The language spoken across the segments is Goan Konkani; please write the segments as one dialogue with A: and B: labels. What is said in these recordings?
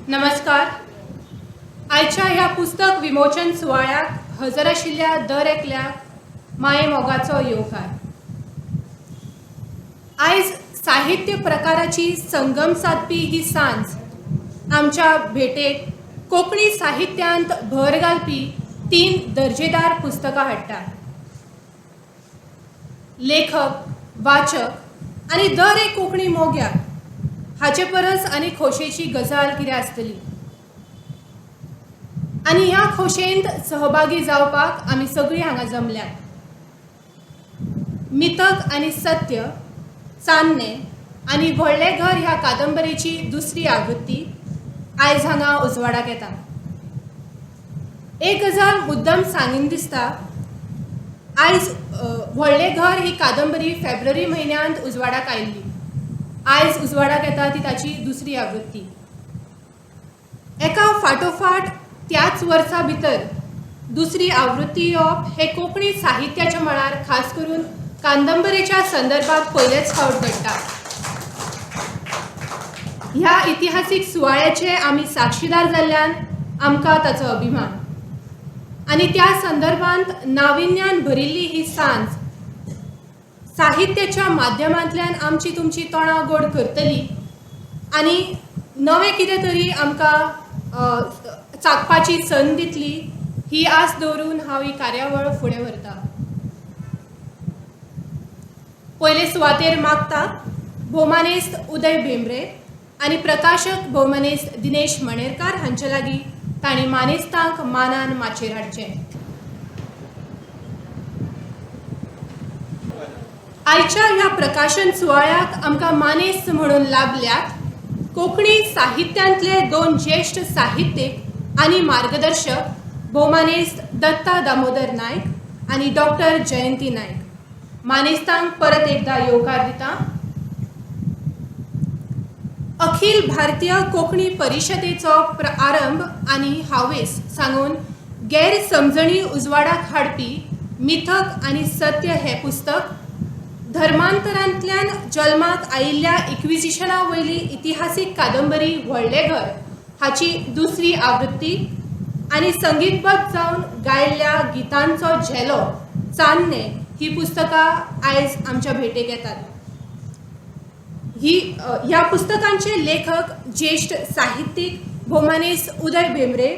A: नमस्कार. आयच्या ह्या पुस्तक विमोचन सुवाळ्याक हजर आशिल्ल्या दर एकल्याक माये मोगाचो येवकार. आयज साहित्य प्रकाराची संगम सादपी ही सांज आमच्या भेटेक कोंकणी साहित्यांत भर घालपी तीन दर्जेदार पुस्तकां हाडटा. लेखक, वाचक आनी दर एक कोंकणी मोग्याक हाचे परस आनी खोशयेची गजाल कितें आसतली? आनी ह्या खोशयेंत सहभागी जावपाक आमी सगळीं हांगा जमल्यात. मिथक आनी सत्य, चान्नें आनी व्हडलें घर ह्या कादंबरेची दुसरी आवृत्ती आयज हांगा उजवाडाक येता. एक गजाल मुद्दम सांगीन दिसता. आयज व्हडलें घर ही कादंबरी फेब्रुवारी म्हयन्यांत उजवाडाक आयिल्ली. आयज उजवाडाक येता ती ताची दुसरी आवृत्ती. एका फाटोफाट त्याच वर्सा भितर दुसरी आवृत्ती येवप हें कोंकणी साहित्याच्या मळार, खास करून कादंबरेच्या संदर्भात, पयलेच फावट घडटा. ह्या इतिहासीक सुवाळ्याचे आमी साक्षीदार जाल्ल्यान आमकां ताचो अभिमान. आनी त्या संदर्भात नाविन्यान भरिल्ली ही सांज साहित्याच्या माध्यमांतल्यान आमची तुमची तोंडां गोड करतली आनी नवें कितें तरी आमकां चाखपाची संद दितली ही आस दवरून हांव ही कार्यावळ फुडें व्हरता. पयले सुवातेर मागता भोवमानेस्त उदय भेंब्रे आनी प्रकाशक भोवमानेस्त दिनेश मणेरकार हांचे लागीं तांणी मानेस्तांक मानान माचयेर हाडचें. आयच्या ह्या प्रकाशन सुवाळ्याक आमकां मानेस्त म्हणून लाभल्यात कोंकणी साहित्यांतले दोन ज्येश्ठ साहित्यीक आनी मार्गदर्शक, भोवमानेस्त दत्ता दामोदर नायक आनी डॉक्टर जयंती नायक. मानेस्तांक परत एकदा येवकार दिता. अखिल भारतीय कोंकणी परिशदेचो आरंभ आनी हावेस सांगून गैरसमजणी उजवाडाक हाडपी मिथक आनी सत्य हें पुस्तक, धर्मांतरांतल्यान जल्माक आयिल्ल्या इक्विजिशना वयली इतिहासीक कादंबरी व्हडलें घर हाची दुसरी आवृत्ती आनी संगीतबद्ध जावन गायिल्ल्या गितांचो झेलो चान्नें ही पुस्तकां आयज आमच्या भेटेक येतात. ही ह्या पुस्तकांचे लेखक ज्येश्ठ साहित्यीक भोवमानेस्त उदय भेंब्रे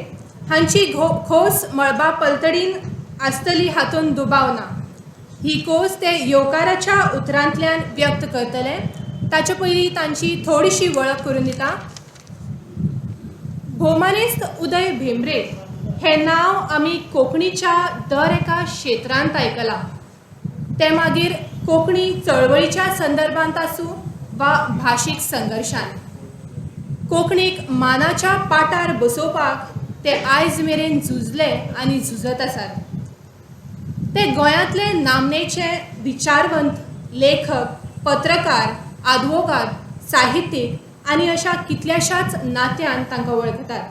A: हांची खोस मळबा पलतडीन आसतली हातूंत दुबाव ना. ही खोस ते येवकाराच्या उतरांतल्यान व्यक्त करतले. ताचे पयलीं तांची थोडीशी वळख करून दिता. भोवमानेस्त उदय भेंब्रे हें नांव आमी कोंकणीच्या दर एका क्षेत्रांत आयकलां. तें मागीर कोंकणी चळवळीच्या संदर्भांत आसूं वा भाशीक संघर्शान, कोंकणीक मानाच्या पाटार बसोवपाक ते आयज मेरेन झुजले आनी झुजत आसात. ते गोंयांतले नामनेचे विचारवंत, लेखक, पत्रकार, आदवोगाद, साहित्यीक आनी अशा कितल्याशाच नात्यान तांकां वळखतात.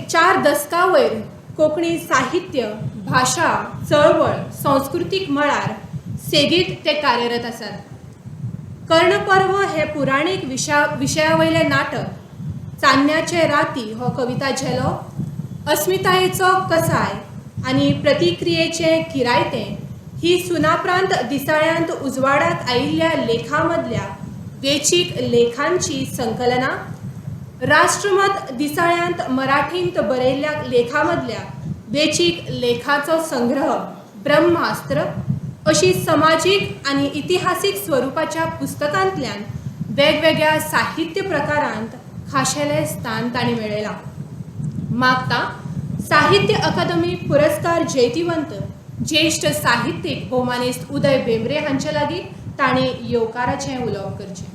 A: 4 दसकां वयर कोंकणी साहित्य, भाशा, चळवळ, संस्कृतीक मळार सेगीत ते कार्यरत आसात. कर्णपर्व हें पुराणीक विशया वयलें नाटक, चान्न्याचे राती हो कविता झेलो, अस्मितायेचो कसाय आनी प्रतिक्रियेचें किरायतें ही सुनाप्रांत दिसाळ्यांत उजवाडाक आयिल्ल्या लेखां मदल्या वेंचीक लेखांची संकलनां, राष्ट्रमत दिसाळ्यांत मराठींत बरयल्ल्या लेखां मदल्या वेंचीक लेखाचो संग्रह ब्रह्मास्त्र अशी समाजीक आनी इतिहासीक स्वरुपाच्या पुस्तकांतल्यान वेगवेगळ्या साहित्य प्रकारांत खाशेलें स्थान तांणी मेळयलां. मागता साहित्य अकादमी पुरस्कार जैतिवंत ज्येश्ठ साहित्यीक भोवमानेस्त उदय भेंब्रे हांचे लागीं तांणी येवकाराचें उलोवप करचें.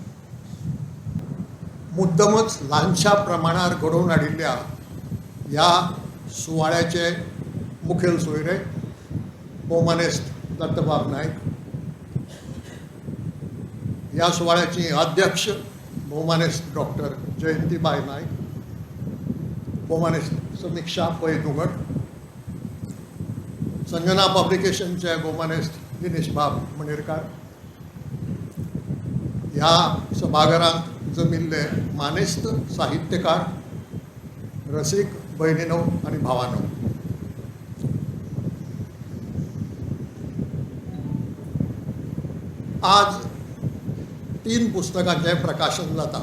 B: मुद्दमच ल्हानशा प्रमाणार घडोवन हाडिल्ल्या ह्या सुवाळ्याचे मुखेल सोयरे भोवमानेस्त दत्तबाब नायक, ह्या सुवाळ्याची अध्यक्ष भोवमानेस्त डॉक्टर जयंतीबाय नायक, भोवमानेस्त समिक्षा पै दुगट, संजना पब्लिकेशनचे भोवमानेस्त दिनेश बाब मणेरकार, ह्या सभाघरांत जमिल्ले मानेस्त साहित्यकार, रसीक भयणीनो आनी भावानो, आज 3 पुस्तकांचें प्रकाशन जाता.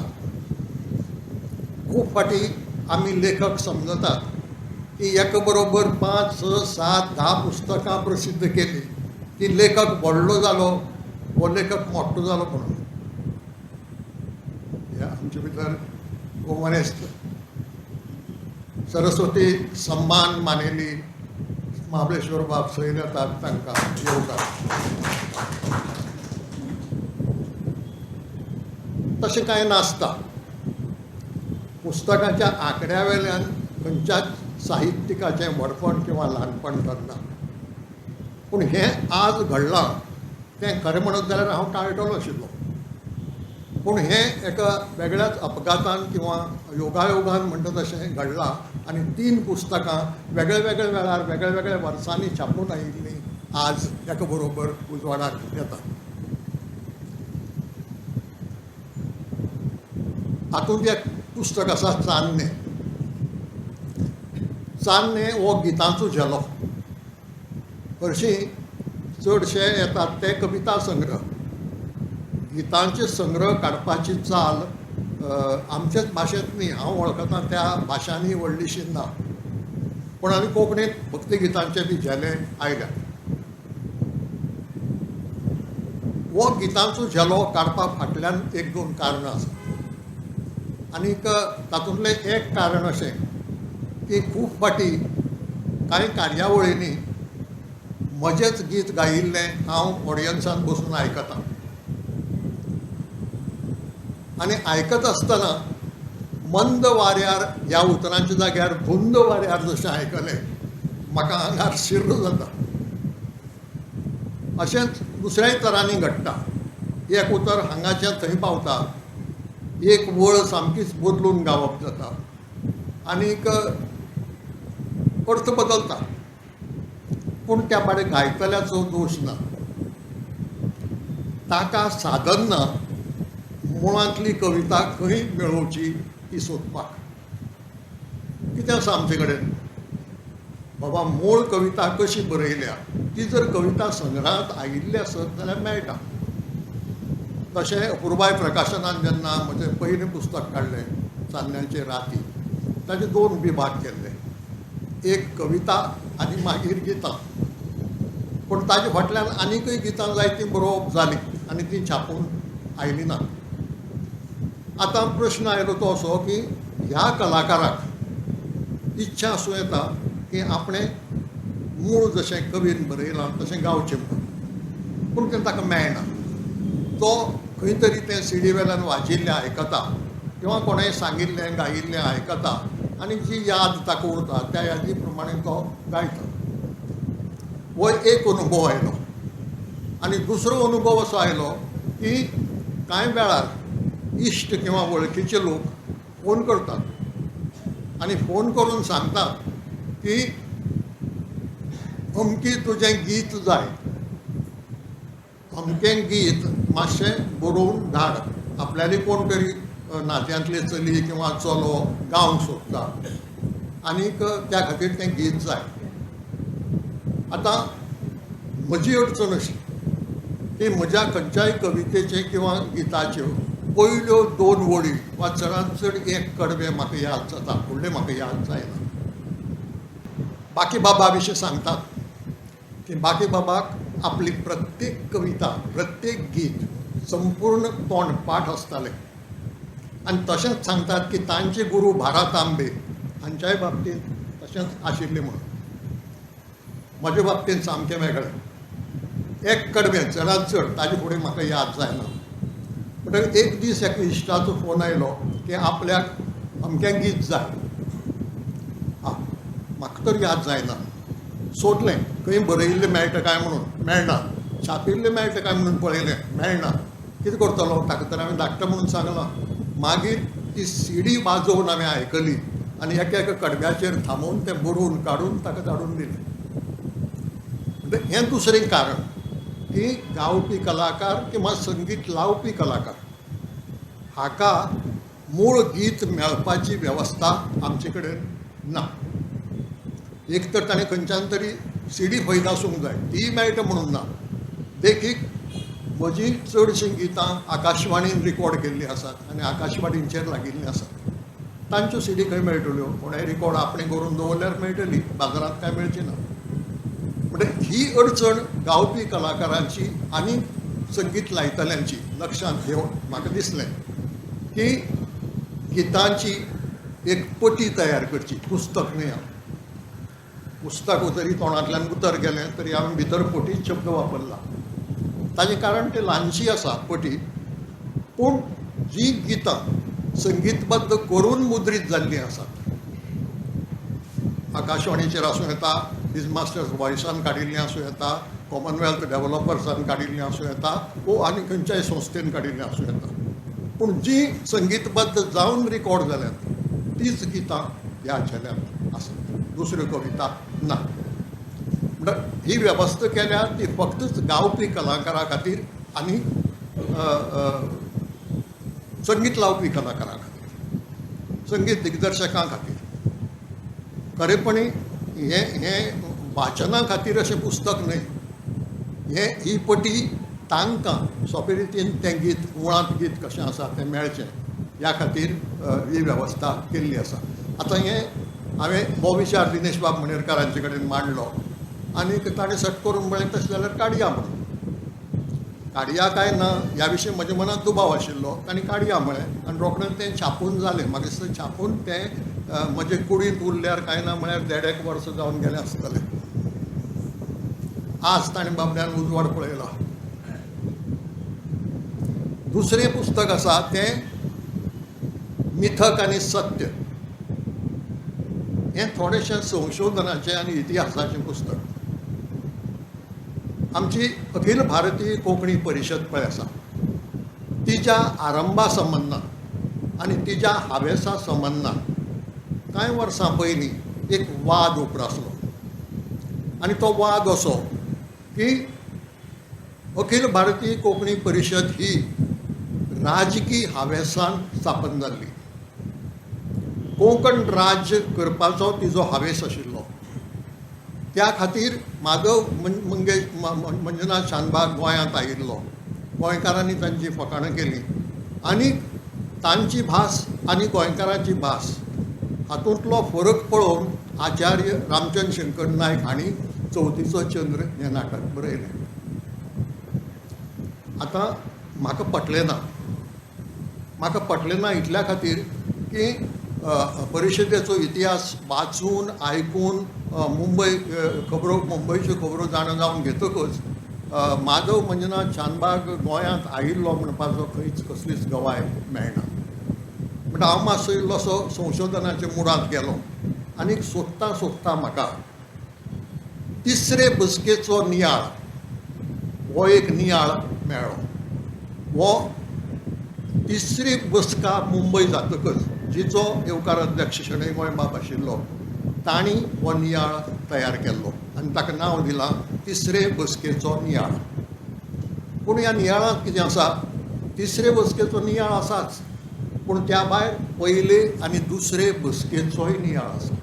B: खूब फावटी आमी लेखक समजतात की एका बरोबर 5, 6, 7, 10 पुस्तकां प्रसिद्ध केली की लेखक व्हडलो जालो हो लेखक मोठो जालो म्हणून. ह्या आमचे भितर भोवमानेस्त सरस्वती सन्मान मानेली महाबळेश्वर बाब सैल येतात, तांकां येवकार. तशें कांय नासता. पुस्तकाच्या आंकड्या वेल्यान खंयच्याच साहित्यिकाचें व्हडपण किंवा ल्हानपण ठरना. पूण हें आज घडलां तें खरें म्हणत जाल्यार हांव टाळटलो आशिल्लो, पूण हें एका वेगळ्याच अपघातान किंवा योगायोगान म्हणटा तशें घडलां आनी 3 पुस्तकां वेगळे वेगळे वेळार वेगळे वेगळ्या वर्सांनी छापून आयिल्लीं आज एका बरोबर उजवाडाक येतात. हातूंत एक पुस्तक आसा चान्नें. चान्नें हो गितांचो झेलो. हरशीं चडशे येतात ते कविता संग्रह. गितांचे संग्रह काडपाची चाल आमचेच भाशेंत न्ही, हांव वळखता त्या भाशांनी व्हडलीशी ना, पूण आमी कोंकणीत भक्तिगितांचे बी झेले आयल्यात. हो गितांचो झेलो काडपा फाटल्यान 1-2 कारणां आसा. आनीक तातूंतलें एक कारण अशें की खूब फावटी कांय कार्यावळींनी म्हजेंच गीत गायिल्लें हांव ऑडियन्सान बसून आयकतां आनी आयकत आसतना मंद वाऱ्यार ह्या उतरांच्या जाग्यार धुंद वाऱ्यार जशें आयकलें म्हाका आंगार शिर्र जाता. अशेंच दुसऱ्याय तरांनी घडटा. एक उतर हांगाचें थंय पावता, एक वळ सामकीच बदलून गावप जाता आनीक अर्थ बदलता, पूण त्या पाडे गायतल्याचो दोश ना, ताका साधन ना मुळांतली कविता खंय मेळोवची ती सोदपाक. कितें आसा आमचे कडेन बाबा, मूळ कविता कशी बरयल्या ती जर कविता संग्रहांत आयिल्ली आसत जाल्यार मेळटा. तशें अपुरबाय प्रकाशनान जेन्ना म्हजें पयलें पुस्तक काडलें चान्न्याचे राती, ताचे 2 विभाग केल्ले, एक कविता आनी मागीर गितां. पूण ताजे फाटल्यान आनीकय गितां जायतीं बरोवप जालीं आनी तीं छापून आयलीं ना. आतां प्रश्न आयलो तो असो की ह्या कलाकाराक इच्छा आसूं येता की आपणें मूळ जशें कवीन बरयलां तशें गावचें म्हणून, पूण तें ताका मेळना. तो खंय तरी तें सिडी वेल्यान वाजिल्लें आयकता किंवा कोणेंय सांगिल्लें गायिल्लें आयकता आनी जी याद ताका उरता त्या यादी प्रमाणे तो गायता. हो एक अनुभव आयलो. आनी दुसरो अनुभव असो आयलो की कांय वेळार इश्ट किंवा वळखीचे लोक फोन करतात आनी फोन करून सांगतात की अमकी तुजें गीत जाय, अमकें गीत मातशें बरोवन धाड. आपल्याली कोण तरी नात्यांतले चली किंवा चलो गावंक सोदता आनीक त्या खातीर तें गीत जाय. आतां म्हजी अडचण अशी की म्हज्या खंयच्याय कवितेचे किंवा गिताच्यो पयल्यो 2 वळी वा चडांत चड एक कडवें म्हाका याद जाता, फुडलें म्हाका याद जायना. बाकीबाबा विशीं सांगतात की बाकीबाबाक आपली प्रत्येक कविता, प्रत्येक गीत संपूर्ण तोंडपाठ आसतालें. आनी तशेंच सांगतात की तांचे गुरू भारा तांबे हांच्याय बाबतींत तशेंच आशिल्लें म्हणून. म्हजे बाबतींत सामकें वेगळें, एक कडवें चडांत चड, ताजे फुडें म्हाका याद जायना. म्हणटकीर एक दीस एका इश्टाचो फोन आयलो की आपल्याक अमकें गीत जाय. आं, म्हाका तर याद जायना, सोदलें खंय बरयिल्लें मेळटा काय म्हणून, मेळना. छापिल्लें मेळटा काय म्हणून पळयलें, मेळना. कितें करतलो, ताका तर हांवें धाडटा म्हणून सांगलां. मागीर ती सीडी वाजोवन हांवें आयकली आनी एका एका कडव्याचेर थांबोवन तें बरोवन काडून ताका धाडून दिलें. म्हणटकीर हें दुसरें कारण की गावपी कलाकार किंवा संगीत लावपी कलाकार हाका मूळ गीत मेळपाची वेवस्था आमचे कडेन ना. एक तर ताणें खंयच्यान तरी सीडी फैद आसूंक जाय, तीय मेळटा म्हणून ना. देखीक म्हजी चडशीं गितां आकाशवाणीन रिकॉर्ड केल्लीं आसात आनी आकाशवाणीचेर लागिल्लीं आसात. तांच्यो सीडी खंय मेळटल्यो? कोणेय रिकॉर्ड आपणें करून दवरल्यार मेळटली, बाजारांत काय मेळची ना. म्हणटकीर ही अडचण गावपी कलाकारांची आनी संगीत लायतल्यांची लक्षांत घेवन म्हाका दिसलें की गितांची एक पटी तयार करची, पुस्तक न्हय. हांव पुस्तक जरी तोंडांतल्यान उतर गेलें तरी हांवें भितर पटीच शब्द वापरला. ताजें कारण ती ल्हानशी आसा पटी, पूण जीं गितां संगीतबद्ध करून मुद्रीत जाल्लीं आसात, आकाशवाणीचेर आसूं येता, his masters वॉयसान काडिल्लीं आसूं येता, कॉमनवेल्थ डेवलॉपर्सान काडिल्लीं आसूं येता वो आनी खंयच्याय संस्थेन काडिल्लीं आसूं येता, पूण जीं संगीतबद्ध जावन रिकॉर्ड जाल्यात तीच गितां ह्या झेल्यांत आसात, दुसऱ्यो कविता ना. म्हणटा ही वेवस्था केल्या ती फक्तच गावपी कलाकारा खातीर आनी संगीत लावपी कलाकारां खातीर, संगीत दिग्दर्शकां खातीर. खरेपणी हें हें वाचना खातीर अशें पुस्तक न्हय. हें ही पटी तांकां सोंपे रितीन तें गीत, मुळांत गीत कशें आसा तें मेळचें ह्या खातीर ही वेवस्था केल्ली आसा. आतां हें हांवें हो विचार दिनेश बाब मणेरकार हांचे कडेन मांडलो आनी ताणें सट करून म्हळें तशें जाल्यार काडया म्हणून. काडया काय ना ह्या विशीं म्हज्या मनांत दुबाव आशिल्लो. तांणी काडया म्हळें आनी रोखडें तें छापून जालें. म्हाका दिसता छापून तें म्हजे कुडींत उरल्यार काय ना म्हळ्यार 1.5 वर्स जावन गेलें आसतलें. आज ताणें बाबड्यान उजवाड पळयला. दुसरें पुस्तक आसा तें मिथक आनी सत्य. हें थोडेशें संशोधनाचें आनी इतिहासाचें पुस्तक. आमची अखिल भारतीय कोंकणी परिशद पळय आसा, तिच्या आरंभा संबंदान आनी तिच्या हावेसा संबंदान कांय वर्सां पयलीं एक वाद उप्रासलो आनी तो वाद असो की अखिल भारतीय कोंकणी परिशद ही राजकी हावेसान स्थापन जाल्ली, कोंकण राज्य करपाचो तिजो हावेस आशिल्लो. त्या खातीर माधव मंगेश मंजुनाथ शानभाग गोंयांत आयिल्लो. गोंयकारांनी तांची फकाणां केली आनी तांची भास आनी गोंयकारांची भास हातूंतलो फरक पळोवन आचार्य रामचंद्र शंकर नायक हांणी चवथीचो चंद्र हें नाटक बरयलें. आतां म्हाका पटलें ना. म्हाका पटलें ना इतल्या खातीर की परिशदेचो इतिहास वाचून आयकून मुंबय खबरो, मुंबयच्यो खबरो जाणा जावन घेतकच माधव मंजुनाथ शानभाग गोंयांत आयिल्लो म्हणपाचो खंयच कसलीच गवाय मेळना. म्हणटा हांव मातसो इल्लोसो संशोधनाच्या मुडांत गेलो आनी सोदतां सोदतां म्हाका तिसरे बसकेचो नियाळ हो एक नियाळ मेळ्ळो. हो तिसरी बसका मुंबय जातकच जिचो येवकार अध्यक्ष शणै गोंयबाब आशिल्लो तांणी हो नियाळ तयार केल्लो आनी ताका नांव दिलां तिसरे बसकेचो नियाळ. पूण ह्या नियाळांत कितें आसा, तिसरे बसकेचो नियाळ आसाच, पूण त्या भायर पयले आनी दुसरे बसकेचोय नियाळ आसा.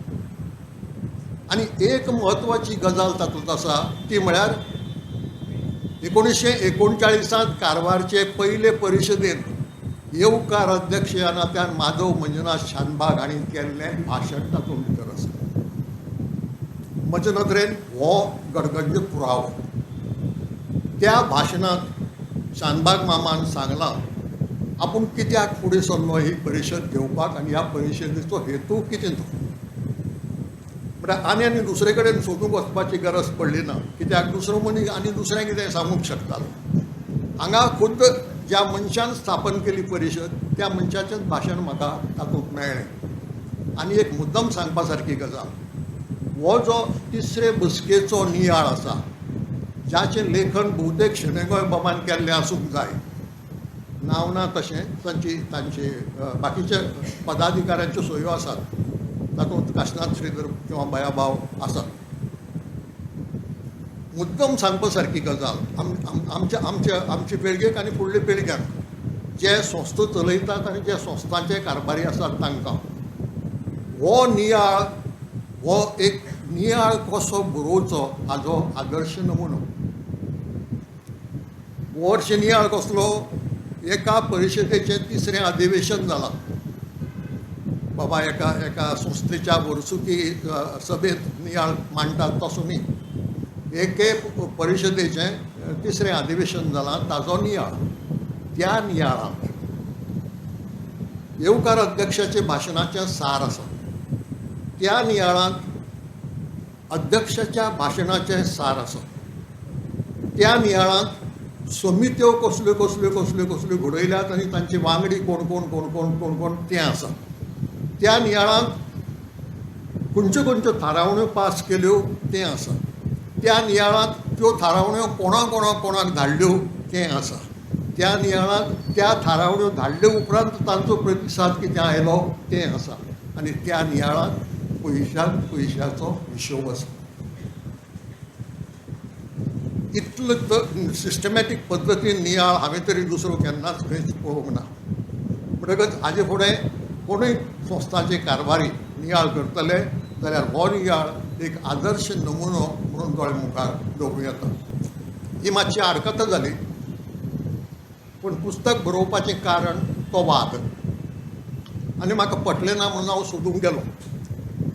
B: आनी एक म्हत्वाची गजाल तातूंत आसा ती म्हळ्यार 1939 कारवारचे पयले परिशदेंत येवकार अध्यक्ष ह्या नात्यान माधव मंजुनाथ शानभाग हांणी केल्लें भाशण तातूंत भितर आसा. म्हजे नदरेन हो गडगंज पुरावो. त्या भाशणांत शानभाग मामान सांगलां आपूण कित्याक फुडें सरलो ही परिशद घेवपाक आनी ह्या परिशदेचो हेतू कितें तो. म्हळ्यार आनी आनी दुसरे कडेन सोदूंक वचपाची गरज पडली ना, कित्याक दुसरो मनीस आनी दुसरें कितें सांगूंक शकतालो. हांगा खुद्द ज्या मनशान स्थापन केली परिशद त्या मनशाचेंच भाशण म्हाका तातूंत मेळ्ळें. आनी एक मुद्दम सांगपा सारकी गजाल, हो जो तिसरे बसकेचो नियाळ आसा ज्याचें लेखन बहुतेक शणै गोंयबाबान केल्लें आसूंक जाय, नांव ना तशें तांची तांचे बाकीचे पदाधिकाऱ्यांच्यो सयो आसात, तातूंत काशनाथ श्रीधर किंवा बयाभाव आसात. मुद्दम सांगपा सारकी गजाल आमच्या आमच्या आमचे पिळगेक आनी फुडले पिळग्यांक, जे संस्था चलयतात आनी जे संस्थांचे कारभारी आसात तांकां हो नियाळ, हो एक नियाळ कसो बरोवचो हाजो आदर्श नमुनो. वर्ष नियाळ कसलो, एका परिशदेचें तिसरें अधिवेशन जालां, बाबा एका एका संस्थेच्या वर्सुकी सभेंत नियाळ मांडटात तसो न्ही, एके परिशदेचें तिसरें अधिवेशन जालां ताजो नियाळ. त्या नियाळांत येवकार अध्यक्षाचे भाशणाचें सार आसा, त्या नियाळांत अध्यक्षाच्या भाशणाचें सार आसा, त्या नियाळांत समित्यो कसल्यो कसल्यो कसल्यो कसल्यो घडयल्यात आनी तांचे वांगडी कोण कोण कोण कोण कोण कोण तें आसा, त्या नियाळांत खंयच्यो खंयच्यो थारावण्यो पास केल्यो तें आसा, त्या नियाळांत त्यो थारावण्यो कोणा कोणा कोणाक धाडल्यो तें आसा, त्या नियाळांत त्या थारावण्यो धाडले उपरांत तांचो प्रतिसाद कितें आयलो तें आसा, आनी त्या नियाळांत पयशान पयशाचो हिशोब आसा. इतलो सिस्टमॅटीक पद्दतीन नियाळ हांवें तरी दुसरो केन्नाच खंयच पळोवंक ना. म्हणटकच हाजे फुडें कोणूय संस्थांचे कारभारी नियाळ करतले जाल्यार हो नियाळ एक आदर्श नमुनो म्हणून दोळे मुखार दवरूं येता. ही मातशी आडकत जाली, पूण पुस्तक बरोवपाचें कारण तो वाद आनी म्हाका पटलें ना म्हणून हांव सोदूंक गेलो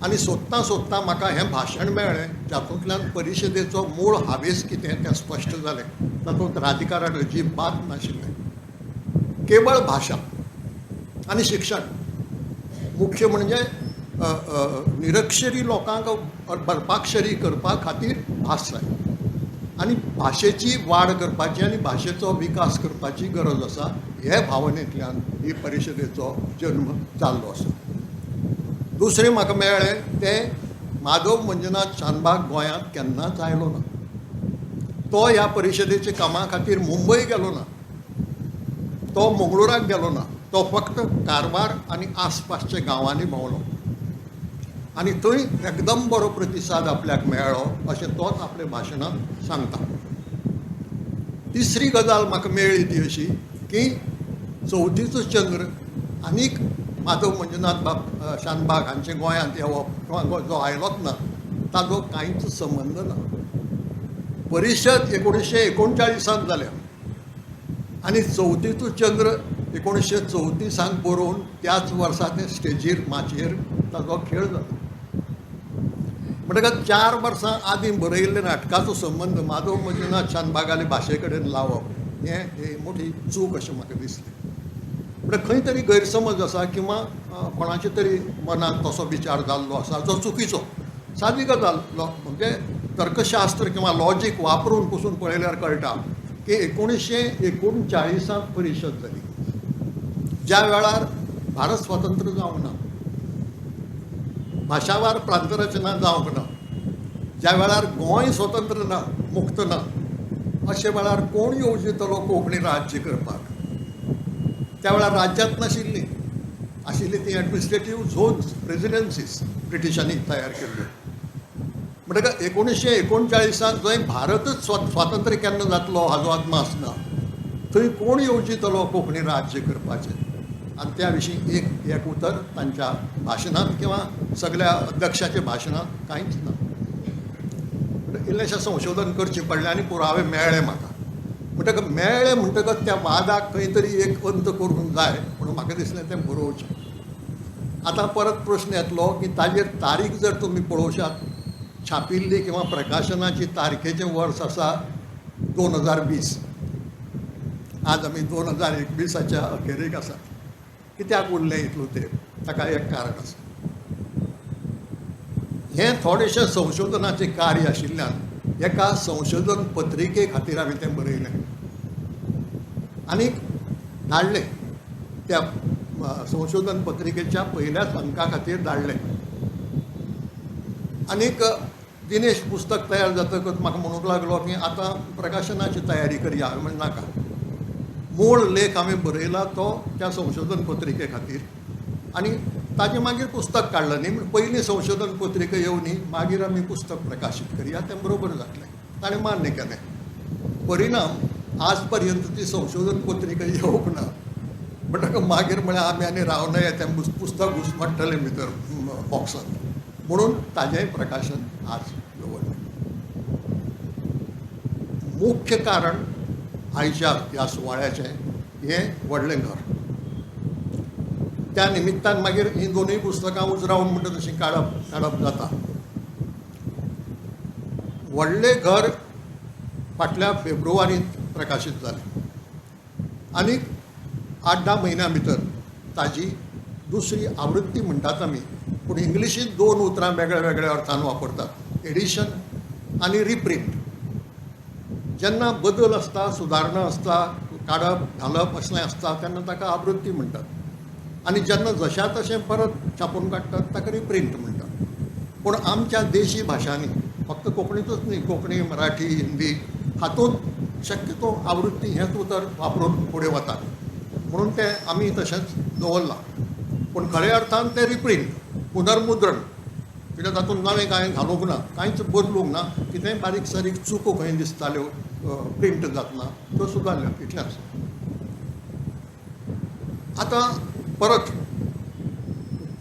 B: आनी सोदतां सोदतां म्हाका हें भाशण मेळ्ळें जातूंतल्यान परिशदेचो मूळ हावेस कितें तें स्पश्ट जालें. तातूंत राजकारण अजिबात नाशिल्लें, केवळ भाशा आनी शिक्षण, मुख्य म्हणजे निरक्षरी लोकांक बरपाक्षरी करपा खातीर भास जाय आनी भाशेची वाड करपाची आनी भाशेचो विकास करपाची गरज आसा. हे भावनेंतल्यान ही परिशदेचो जल्म जाल्लो आसा. दुसरें म्हाका मेळ्ळें तें माधव मंजुनाथ शानभाग गोंयांत केन्नाच आयलो ना, तो ह्या परिशदेच्या कामा खातीर मुंबय गेलो ना, तो मंगळुराक गेलो ना, तो फक्त कारवार आनी आसपासच्या गांवांनी भोंवलो आनी थंय एकदम बरो प्रतिसाद आपल्याक मेळ्ळो अशें तोच आपल्या भाशणांत सांगता. तिसरी गजाल म्हाका मेळ्ळी ती अशी की चवथीचो चंद्र आनीक माधव मंजुनाथ बाब शानभाग हांचे गोंयांत येवप किंवा जो आयलोच ना ताजो कांयच संबंद ना. परिशद 1939 जाल्या आनी चवथीचो चंद्र 1934 बरोवन त्याच वर्सा ते स्टेजीर माचयेर ताजो खेळ जालो. म्हणटकच 4 वर्सां आदीं बरयिल्ल्या नाटकाचो संबंद माधव मंजुनाथ शानभागाले भाशे कडेन लावप हें मोठी चूक अशें म्हाका दिसलें. म्हणल्यार खंय तरी गैरसमज आसा किंवा कोणाचे तरी मनांत तसो विचार जाल्लो आसा जो चुकीचो. सादी गजाल म्हणजे तर्कशास्त्र किंवा लॉजीक वापरून पसून पळयल्यार कळटा की 1939 परिशद जाली, ज्या वेळार भारत स्वतंत्र जावंक ना, भाशावार प्रांतरचना जावंक ना, ज्या वेळार गोंय स्वतंत्र ना, मुक्त ना, अशे वेळार कोण येवजितलो कोंकणी राज्य करपाक? त्या वेळार राज्यांत नाशिल्ली, आशिल्ली ती एडमिनिस्ट्रेटीव झोन्स, प्रेजिडेन्सीस ब्रिटिशांनी तयार केल्ल्यो. म्हणटकच 1939 जंय भारतच स्वातंत्र्य केन्ना जातलो हाजो अदमास ना, थंय कोण येवजितलो कोंकणी राज्य करपाचें? आनी त्या विशीं एक एक उतर तांच्या भाशणांत किंवा सगल्या अध्यक्षाच्या भाशणांत कांयच ना. इल्लेशें संशोधन करचें पडलें आनी पुरावे मेळ्ळे म्हाका. म्हणटकच मेळ्ळे म्हणटकच त्या वादाक खंय तरी एक अंत करूंक जाय म्हणून म्हाका दिसलें तें बरोवचें. आतां परत प्रश्न येतलो की ताजेर तारीख जर तुमी पळोवशात, छापिल्ली किंवा प्रकाशनाची तारखेचें वर्स आसा 2020, आज आमी 2021 अखेरेक आसात. कित्याक उरलें इतलो तेंप? ताका एक कारण आसा. हें थोडेशें संशोधनाचें कार्य आशिल्ल्यान एका संशोधन पत्रिके खातीर हांवें तें बरयलें आनी धाडलें. त्या संशोधन पत्रिकेच्या पयल्याच अंका खातीर धाडलें. आनीक दिनेश पुस्तक तयार जातकच म्हाका म्हणूंक लागलो की आतां प्रकाशनाची तयारी करया. हांवें म्हणलें नाका, मूळ लेख हांवें बरयला तो त्या संशोधन पत्रिके खातीर आनी ताजे मागीर पुस्तक काडलें न्ही, म्हण पयलीं संशोधन पत्रिका येवनी मागीर आमी पुस्तक प्रकाशीत करया, तें बरोबर जातलें. ताणें मान्य केलें. परिणाम आज पर्यंत ती संशोधन पत्रिका येवंक ना. म्हणटकच मागीर म्हळ्यार आमी आनी रावना तें पुस्तक घुसमट्टलें भितर बॉक्सांत, म्हणून ताजेंय प्रकाशन आज दवरलें. मुख्य कारण आयच्या ह्या सुवाळ्याचें हें व्हडलें घर. त्या निमित्तान मागीर हीं दोनूय पुस्तकां उजरावन म्हणटा तशीं काडप जाता. व्हडलें घर फाटल्या फेब्रुवारींत प्रकाशीत जालें आनी 8-10 म्हयन्यां भितर ताजी दुसरी आवृत्ती म्हणटात आमी, पूण इंग्लिशींत दोन उतरां वेगळ्या वेगळ्या अर्थान वापरतात, एडिशन आनी रिप्रिंट. जेन्ना बदल आसता, सुदारणा आसता, काडप घालप असलें आसता तेन्ना ताका आवृत्ती म्हणटात, आनी जेन्ना जशा तशें परत छापून काडटात ताका रिप्रिंट म्हणटात. पूण आमच्या देशी भाशांनी, फक्त कोंकणीतूच न्ही, कोंकणी, मराठी, हिंदी हातूंत शक्यतो आवृत्ती हेंच उतर वापरून फुडें वतात, म्हणून तें आमी तशेंच दवरलां. पूण खऱ्या अर्थान तें रिप्रिंट, पुनर्मुद्रण, कित्याक तातूंत नवें कांय घालूंक ना, कांयच बदलूंक ना, कितेंय बारीक सारीक चुको खंय दिसताल्यो प्रिंट जातना त्यो सुदारल्यो, इतलेंच. आतां परत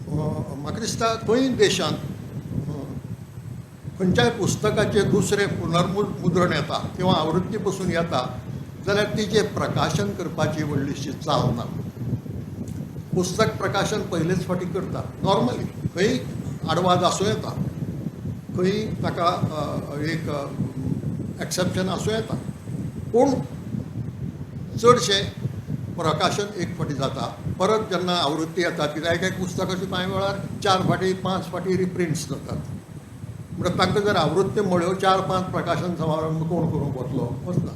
B: म्हाका दिसता खंय देशांत खंयच्याय पुस्तकाचें दुसरें पुनर्मुद्रण येता किंवा आवृत्ती पसून येता जाल्यार तिचें प्रकाशन करपाची व्हडलीशी चाल ना. पुस्तक प्रकाशन पयलेच फावटी करता नॉर्मली, खंय आडवाद आसूं येता, खंय ताका एक एक्सेप्शन आसूं येता, पूण चडशें प्रकाशन एक फावटी जाता. परत जेन्ना आवृत्ती येता, कित्याक एक एक पुस्तकाची कांय वेळार 4 फावटी 5 फावटी रिप्रिंट्स जातात, म्हणटा तांकां जर आवृत्ती म्हळ्यो 4-5 प्रकाशन समारंभ कोण करूंक वतलो, वचना.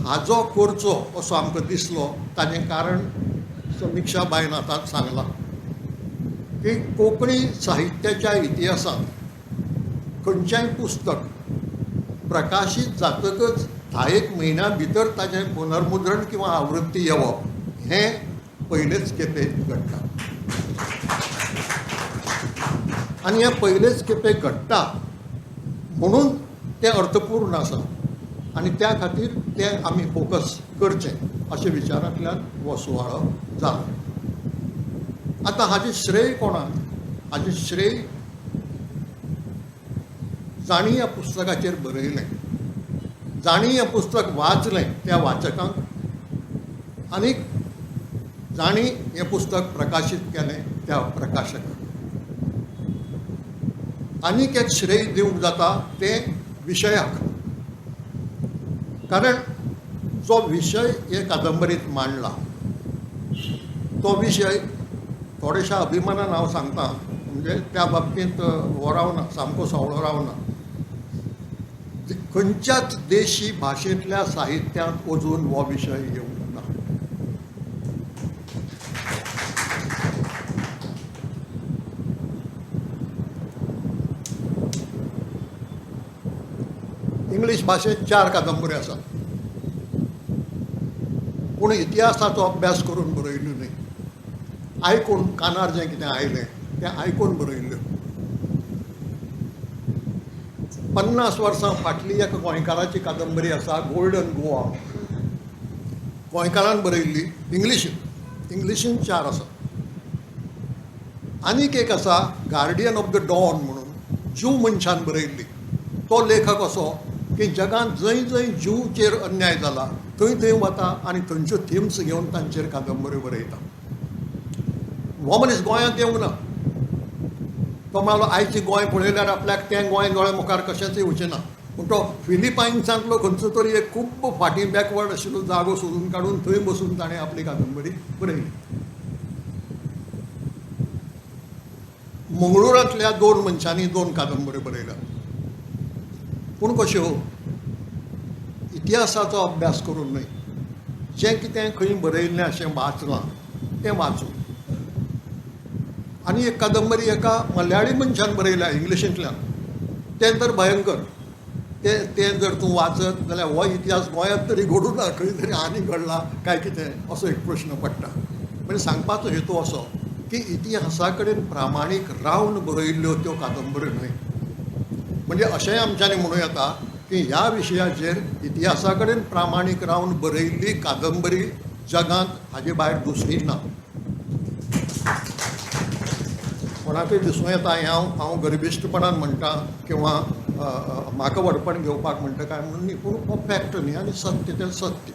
B: हाजो करचो असो आमकां दिसलो, ताजें कारण समिक्षा बायन आतांच सांगलां की कोंकणी साहित्याच्या इतिहासांत खंयचेंय पुस्तक प्रकाशीत जातकच 10 म्हयन्यां भितर ताजें पुनर्मुद्रण किंवा आवृत्ती येवप हें पयलेच खेपे घडटा, आनी हें पयलेच खेपे घडटा म्हणून तें अर्थपूर्ण आसा आनी त्या खातीर तें आमी फोकस करचें अशें विचारांतल्यान हो सुवाळो जालो. आतां हाजें श्रेय कोणाक? हाजें श्रेय जांणी ह्या पुस्तकाचेर बरयलें, जांणी हें पुस्तक वाचलें त्या वाचकांक, आनी जांणी हें पुस्तक प्रकाशीत केलें त्या प्रकाशकांक. आनीक एक श्रेय दिवंक जाता तें विशयाक, कारण जो विशय हे कादंबरीत मांडला तो विशय थोडेशा अभिमानान हांव सांगता, म्हणजे त्या बाबतींत हो रावना, सामको सावळो रावना. खंयच्याच देशी भाशेंतल्या साहित्यांत अजून हो विशय येवंक ना. इंग्लीश भाशेंत 4 कादंबऱ्यो आसात, पूण इतिहासाचो अभ्यास करून बरयल्ल्यो न्हय, आयकून कानार जें कितें आयलें तें आयकून बरयल्ल्यो. 50 वर्सां फाटली एका गोंयकाराची कादंबरी आसा, गोल्डन गोवा, गोंयकारान बरयल्ली, इंग्लिशीन 4 आसा. आनीक एक आसा गार्डियन ऑफ the don म्हणून, ज्यू मनशान बरयल्ली. तो लेखक असो की जगांत जंय जंय ज्यूचेर अन्याय जाला थंय थंय वता आनी थंयच्यो थिम्स घेवन तांचेर कादंबऱ्यो बरयता. हो मनीस गोंयांत येवंक ना, तो म्हणलो आयची गोंय पळयल्यार आपल्याक तें गोंय दोळ्या मुखार कशेंच येवचें ना, पूण तो फिलिपायन्सांतलो खंयचो तरी एक खूब फाटीं बॅकवर्ड आशिल्लो जागो सोदून काडून थंय बसून ताणें आपली कादंबरी बरयली. मंगळुरांतल्या 2 मनशांनी 2 कादंबऱ्यो बरयल्यात, पूण कश्यो? इतिहासाचो अभ्यास करून न्हय, जें कितें खंय बरयल्लें अशें वाचलां तें वाचून. आनी एक कादंबरी एका मलयाळी मनशान बरयल्या इंग्लिशींतल्यान, तें तर भयंकर, तें जर तूं वाचत जाल्यार हो इतिहास गोंयांत तरी घडूं ना, खंय तरी आनी घडला काय कितें असो एक प्रश्न पडटा. म्हणजे सांगपाचो हेतू असो की इतिहासा कडेन प्रामाणीक रावन बरयल्ल्यो त्यो कादंबऱ्यो न्हय. म्हणजे अशेंय आमच्यांनी म्हणूं येता की ह्या विशयाचेर इतिहासा कडेन प्रामाणीक रावन बरयल्ली कादंबरी जगांत हाजे भायर दुसरी ना. कोणाकूय दिसूं येता हें हांव गर्भिश्टपणान म्हणटा किंवा म्हाका व्हडपण घेवपाक म्हणटा काय म्हणून न्ही, पूण हो फॅक्ट न्ही आनी सत्य तें सत्य.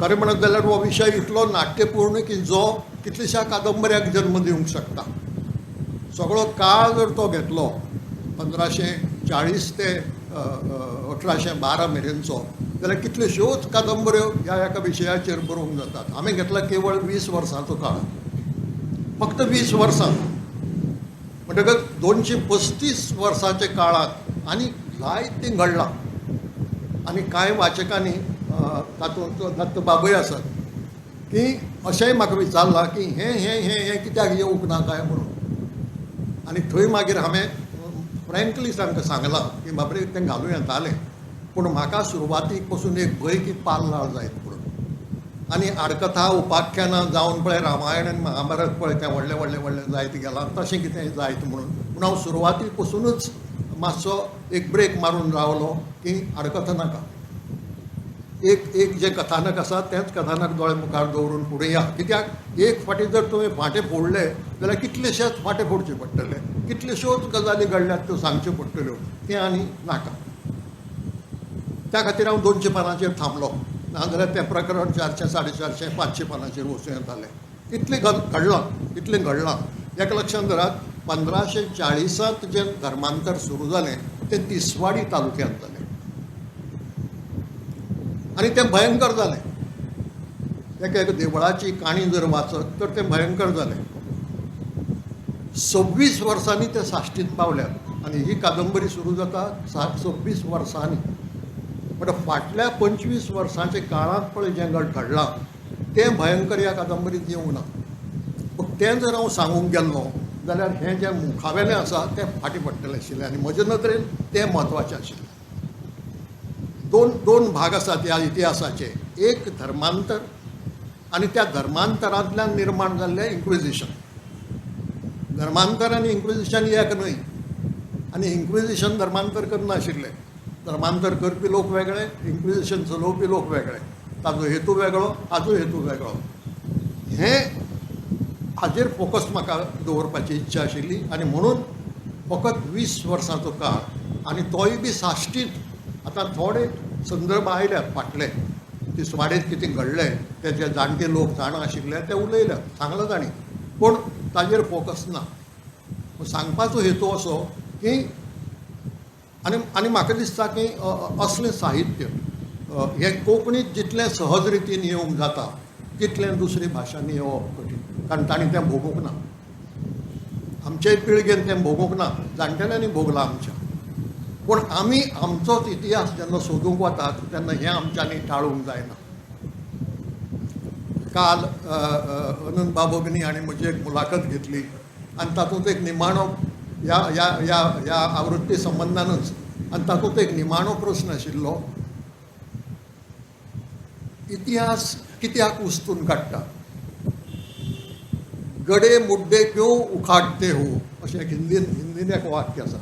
B: खरें म्हणत जाल्यार हो विशय इतलो नाट्यपूर्ण की जो कितल्याश्या कादंबऱ्याक जन्म दिवंक शकता. सगळो काळ जर तो घेतलो 1540 ते 1812 मेरेनचो जाल्यार कितल्योश्योच कादंबऱ्यो ह्या एका विशयाचेर बरोवंक जातात. हांवें घेतला केवळ 20 वर्सांचो काळ, फक्त 20 वर्सां, म्हणटकच 235 वर्सांच्या काळांत आनी जायतें घडलां. आनी कांय वाचकांनी तातूंत दत्तबाबूय आसात की अशेंय म्हाका विचारलां की हें हें हें हें कित्याक येवंक ना काय म्हणून. आनी थंय मागीर हांवें फ्रेंकली तांकां सांगलां की बाबरे तें घालूं येतालें, पूण म्हाका सुरवातीक पसून एक भंय की पाल्हाळ जायत म्हणून. आनी आडकथा उपाख्यानां जावन पळय रामायण आनी महाभारत पळय तें व्हडलें व्हडलें व्हडलें जायत गेलां, तशें कितें जायत म्हणून. पूण हांव सुरवाती पसुनूच मातसो एक ब्रेक मारून रावलो की आडकथा नाका, एक एक जें कथानक आसा तेंच कथानक दोळे मुखार दवरून फुडें या. कित्याक एक फावटी जर तुवें फांटे फोडले जाल्यार कितलेशेच फांटे फोडचे पडटले, कितल्योश्योच गजाली घडल्यात त्यो सांगच्यो पडटल्यो, तें आनी नाका. त्या खातीर हांव 200 पानांचेर थांबलो, नाजाल्यार तें प्रकरण 400, 450, 500 पानांचेर वचूं येतालें. इतलें घडलां, इतलें घडलां. एका लक्षांत धरात, 1540 जें धर्मांतर सुरू जालें तें तिसवाडी तालुक्यांत जालें आनी तें भयंकर जालें. एका एका देवळाची काणी जर वाचत तर तें भयंकर जालें. 26 वर्सांनी ते साश्टींत पावल्यात आनी ही कादंबरी सुरू जाता 26 वर्सांनी. म्हणटा फाटल्या 25 वर्सांच्या काळांत पळय जें घडलां तें भयंकर ह्या कादंबरींत येवंक ना. पूण तें जर हांव सांगूंक गेल्लो जाल्यार हें जें मुखावेलें आसा तें फाटीं पडटलें आशिल्लें आनी म्हजे नदरेन तें म्हत्वाचें आशिल्लें. दोन भाग आसात ह्या इतिहासाचे, एक धर्मांतर आनी त्या धर्मांतरांतल्यान निर्माण जाल्लें इन्क्विजिशन. धर्मांतर आनी इन्क्विजिशन एक न्हय, आनी इन्क्विजिशन धर्मांतर करनाशिल्लें. धर्मांतर करपी लोक वेगळे, इन्क्विजिशन चलोवपी लोक वेगळे, ताजो हेतू वेगळो, हाजो हेतू वेगळो. हें हाजेर फोकस म्हाका दवरपाची इच्छा आशिल्ली आनी म्हणून फकत 20 वर्सांचो काळ आनी तोय बी साश्टींत. आतां थोडे संदर्भ आयल्यात फाटले, तिसवाडीत कितें घडलें ते जे जाणटे लोक जाणा आशिल्ले ते उलयल्यात, सांगलां तांणी, पूण ताजेर फोकस ना. सांगपाचो हेतू असो की आनी आनी म्हाका दिसता की असलें साहित्य हें कोंकणीत जितलें सहज रितीन येवंक जाता तितलें दुसरी भाशांनी येवप कठीण, कारण तांणी तें भोगूंक ना. आमचे पिळगेन तें भोगूंक ना, जाणटेल्यांनी भोगलां आमच्या. पूण आमी आमचोच इतिहास जेन्ना सोदूंक वतात तेन्ना हें आमच्यांनी टाळूंक जायना. काल अनंत बाबोगनी हांणी म्हजी एक मुलाखत घेतली आनी तातूंत एक निमाणो ह्या ह्या ह्या ह्या आवृत्ती संबंदानूच, आनी तातूंत एक निमाणो प्रस्न आशिल्लो, इतिहास कित्याक उस्तून काडटा, गडे मुड्डे क्यों उखाडते हो, अशें एक हिंदीन एक वाक्य आसा.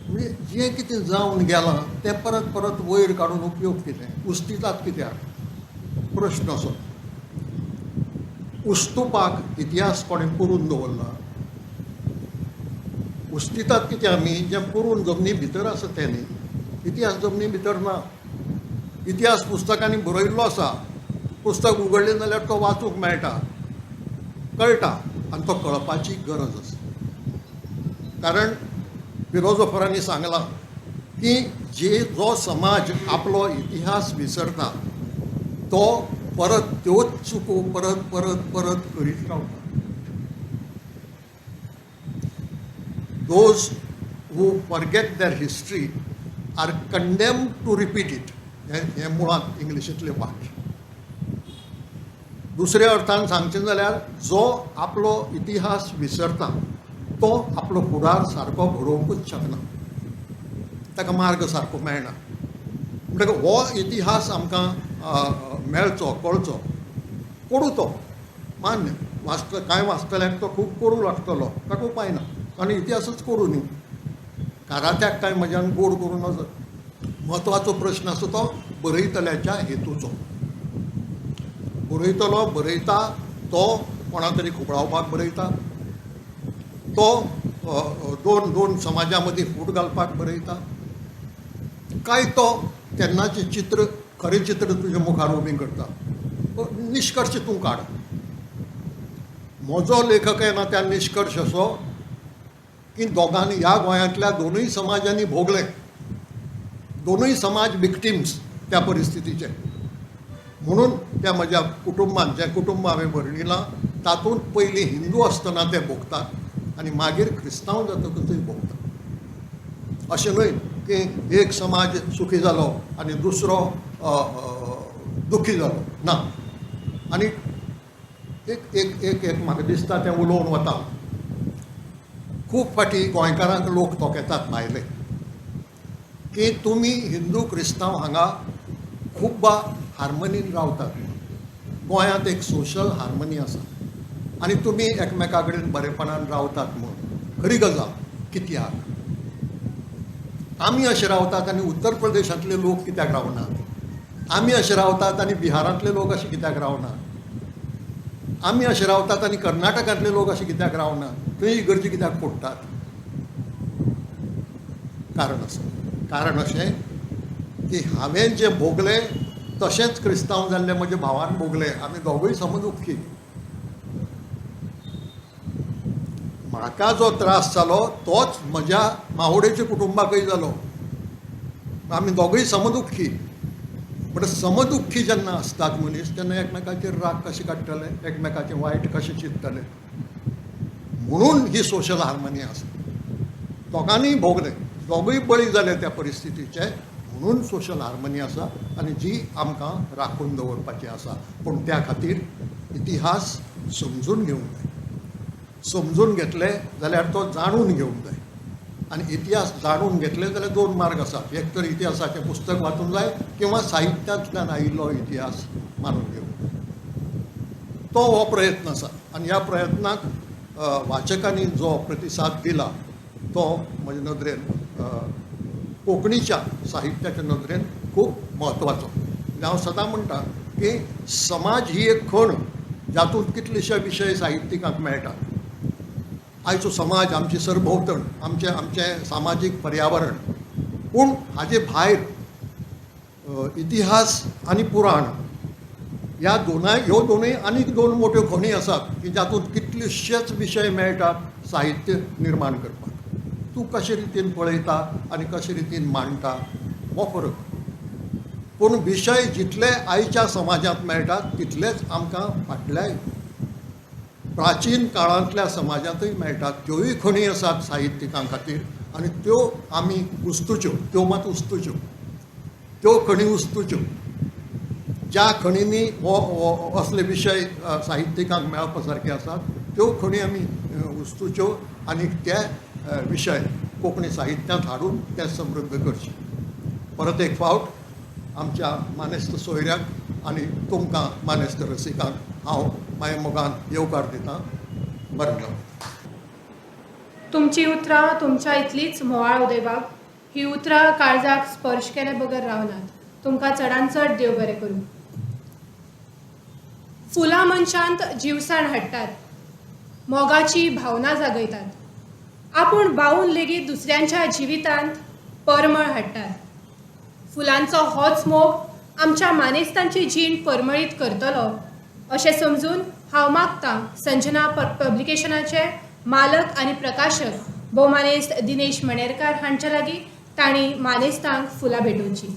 B: म्हणजे जें कितें जावन गेलां तें परत परत वयर काडून उपयोग कितें, उस्तितात कित्याक, प्रश्न असो. उस्तुपाक इतिहास कोणें पुरून दवरला, उस्तितात कितें आमी जें पुरून जमनी भितर आसा तें न्ही. इतिहास जमनी भितर ना. इतिहास पुस्तकांनी बरयल्लो आसा, पुस्तक उगडलें जाल्यार तो वाचूंक मेळटा, कळटा, आनी तो कळपाची गरज आसा. कारण फिलोजोफरांनी सांगलां की जो समाज आपलो इतिहास विसरता तो परत त्योच चुको परत परत परत करीत रावता. Those who forget their history are condemned to repeat it. हें मुळांत इंग्लिशींतलें वाक्य. दुसऱ्या अर्थान सांगचें जाल्यार जो आपलो इतिहास विसरता तो आपलो फुडार सारको घडोवंकूच शकना, ताका मार्ग सारको मेळना. म्हणटकच हो इतिहास आमकां मेळचो, कळचो, कोडू तो मान्य, वाचत कांय वाचतल्यांक तो खूब कोडू लागतलो, ताका उपाय ना, कारण इतिहासूच कोडू न्ही. कारात्याक कांय म्हज्यान गोड करूं नजो. म्हत्वाचो प्रश्न आसा तो बरयतल्याच्या हेतूचो. बरयतलो बरयता तो कोणा तरी खुबळावपाक बरयता, तो दोन दोन समाजा मदीं फूट घालपाक बरयता, काय तो तेन्नाचें चित्र खरें चित्र तुज्या मुखार उबें करता. निश्कर्श तूं काड. म्हजो लेखक येना त्या निश्कर्श असो की दोगांनी ह्या गोंयांतल्या दोनूय समाजांनी भोगलें, दोनूय समाज विक्टिम्स त्या परिस्थितीचे. म्हणून त्या म्हज्या कुटुंबान जें कुटुंब हांवें वर्णिलां तातूंत पयलीं हिंदू आसतना ते भोगतात आनी मागीर क्रिस्तांव जातकूचय भोगतात. अशें न्हय की एक समाज सुखी जालो आनी दुसरो दुखी जालो ना. आनी एक एक एक एक म्हाका दिसता तें उलोवन वता. खूब फावटी गोंयकारांक लोक तोखेतात भायले की तुमी हिंदू क्रिस्तांव हांगा खूब्बा हार्मनीन रावतात, गोंयांत एक सोशल हार्मनी आसा आनी तुमी एकमेका कडेन बरेपणान रावतात म्हूण. खरी गजाल. कित्याक आमी अशें रावतात आनी उत्तर प्रदेशांतले लोक कित्याक रावनात? आमी अशें रावतात आनी बिहारांतले लोक अशें कित्याक रावनात? आमी अशें रावतात आनी कर्नाटकांतले लोक अशें कित्याक रावनात? थंय इगर्जी कित्याक फोडटात? कारण आसा. कारण अशें की हांवें जें भोगलें तशेंच क्रिस्तांव जाल्ले म्हज्या भावान भोगलें. आमी दोगूय समदुख्खी. म्हाका जो त्रास जालो तोच म्हज्या मावोडेच्या कुटुंबाकय जालो. आमी दोगूय समदुख्खी. बट समदुख्खी जेन्ना आसतात मनीस तेन्ना एकमेकाचेर राग कशें काडटले, एकमेकाचें वायट कशें चिंततले. म्हणून ही सोशल हार्मनी आसा. दोगांनीय भोगलें, दोगूय बळी जाले त्या परिस्थितीचे, म्हणून सोशल हार्मनी आसा आनी जी आमकां राखून दवरपाची आसा. पूण त्या खातीर इतिहास समजून घेवंक जाय. समजून घेतले जाल्यार तो जाणून घेवंक जाय. आनी इतिहास जाणून घेतले जाल्यार दोन मार्ग आसात. एक तर इतिहासाचें पुस्तक वाचूंक जाय किंवा साहित्यांतल्यान आयिल्लो इतिहास मानून घेवंक जाय. तो हो प्रयत्न आसा आनी ह्या प्रयत्नाक वाचकांनी जो प्रतिसाद दिला तो म्हजे नदरेन कोंकणीच्या साहित्याच्या नदरेन खूब म्हत्वाचो. हांव सदां म्हणटा की समाज ही एक खण जातूंत कितलेशे विशय साहित्यिकांक मेळटात. आयचो समाज, आमची सरभोंवतण, आमचें आमचें सामाजीक पर्यावरण, पूण हाजे भायर इतिहास आनी पुराण ह्या दोनाय ह्यो दोनूय आनीक दोन मोट्यो खणी आसात की जातूंत कितलेशेच विशय मेळटात साहित्य निर्माण करपाक. तूं कशे रितीन पळयता आनी कशे रितीन मांडटा हो फरक. पूण विशय जितले आयच्या समाजांत मेळटात तितलेच आमकां फाटल्या प्राचीन काळांतल्या समाजांतूय मेळटात. त्योय खणी आसात साहित्यिकां खातीर आनी त्यो आमी उस्तुच्यो, त्यो मात उस्तुच्यो, त्यो खणी उस्तुच्यो. ज्या खणींनी हो असले विशय साहित्यिकांक मेळपा सारके आसात त्यो खणी आमी उस्तुच्यो आनी ते विशय कोंकणी साहित्यांत हाडून ते समृद्ध करचे. परत एक फावट आमच्या मानेस्त सोयऱ्यांक आनी तुमकां मानेस्त रसिकांक हांव माया मोगान येवकार दितां. बरें जावं.
A: तुमची उतरां तुमच्या इतलीच म्होंवाळ उदयबाब. ही उतरां काळजाक स्पर्श केले बगर रावनात. तुमकां चडान चड देव बरें करूं. फुलां मनशांत जिवसाण हाडटात, मोगाची भावना जागयतात, आपूण बावून लेगीत दुसऱ्यांच्या जिवितांत परमळ हाडटात. फुलांचो होच मोग आमच्या मानेस्तांची जीण परमळीत करतलो अशें समजून हांव मागतां संजना पब्लिकेशनाचे मालक आनी प्रकाशक भोवमानेस्त दिनेश मणेरकार हांच्या लागीं तांणी मानेस्तांक फुलां भेटोवची.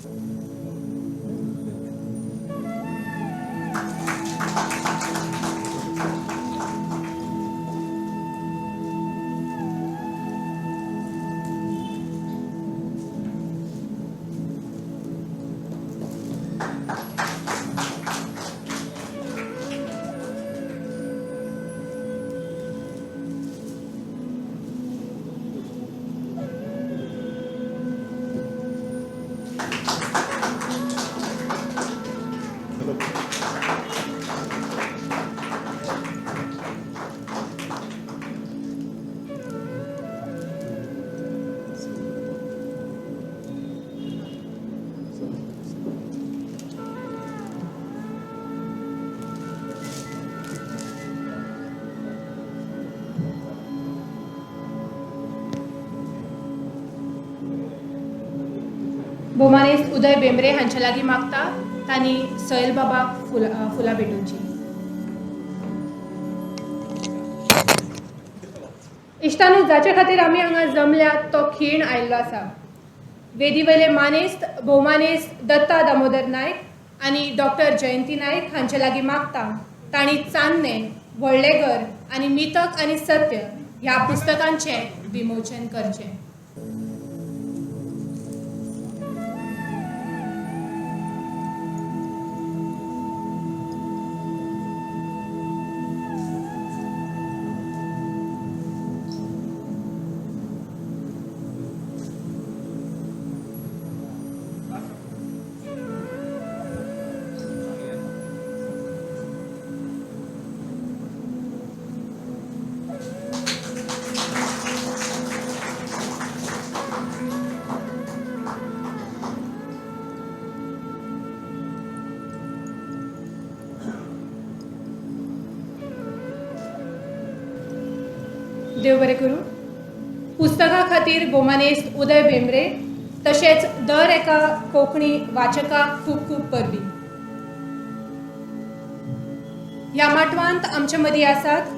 A: भोवमानेस्त उदय भेंब्रे हांचे लागीं मागता तांणी सैल बाबाक फुलां भेटोवची. इश्टानू, जाचे खातीर आमी हांगा जमल्यात तो खीण आयिल्लो आसा. वेदी वयले मानेस्त भोवमानेस्त दत्ता दामोदर नायक आनी डॉक्टर जयंती नायक हांचे लागीं मागता तांणी चान्नें, व्हडलें घर आनी मिथक आनी सत्य ह्या पुस्तकांचें विमोचन करचें. देव बरें करूं. पुस्तका खातीर भोवमानेस्त उदय भेंब्रे तशेंच दर एका कोंकणी वाचकाक खूब खूब परबीं. ह्या माटवांत आमचे मदीं आसात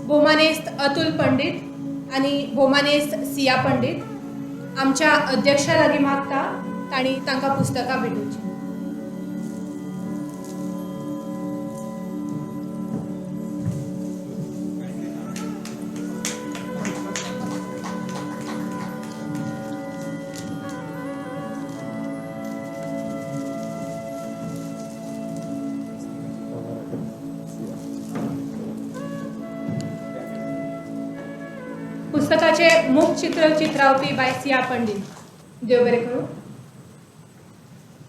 A: भोवमानेस्त अतुल पंडीत आनी भोवमानेस्त सिया पंडीत. आमच्या अध्यक्षा लागीं मागता तांणी तांकां पुस्तकां भेटोवचीं. पुस्तकाचे मुख चित्र चित्रावपी बाय सिया पंडीत. देव बरें करूं.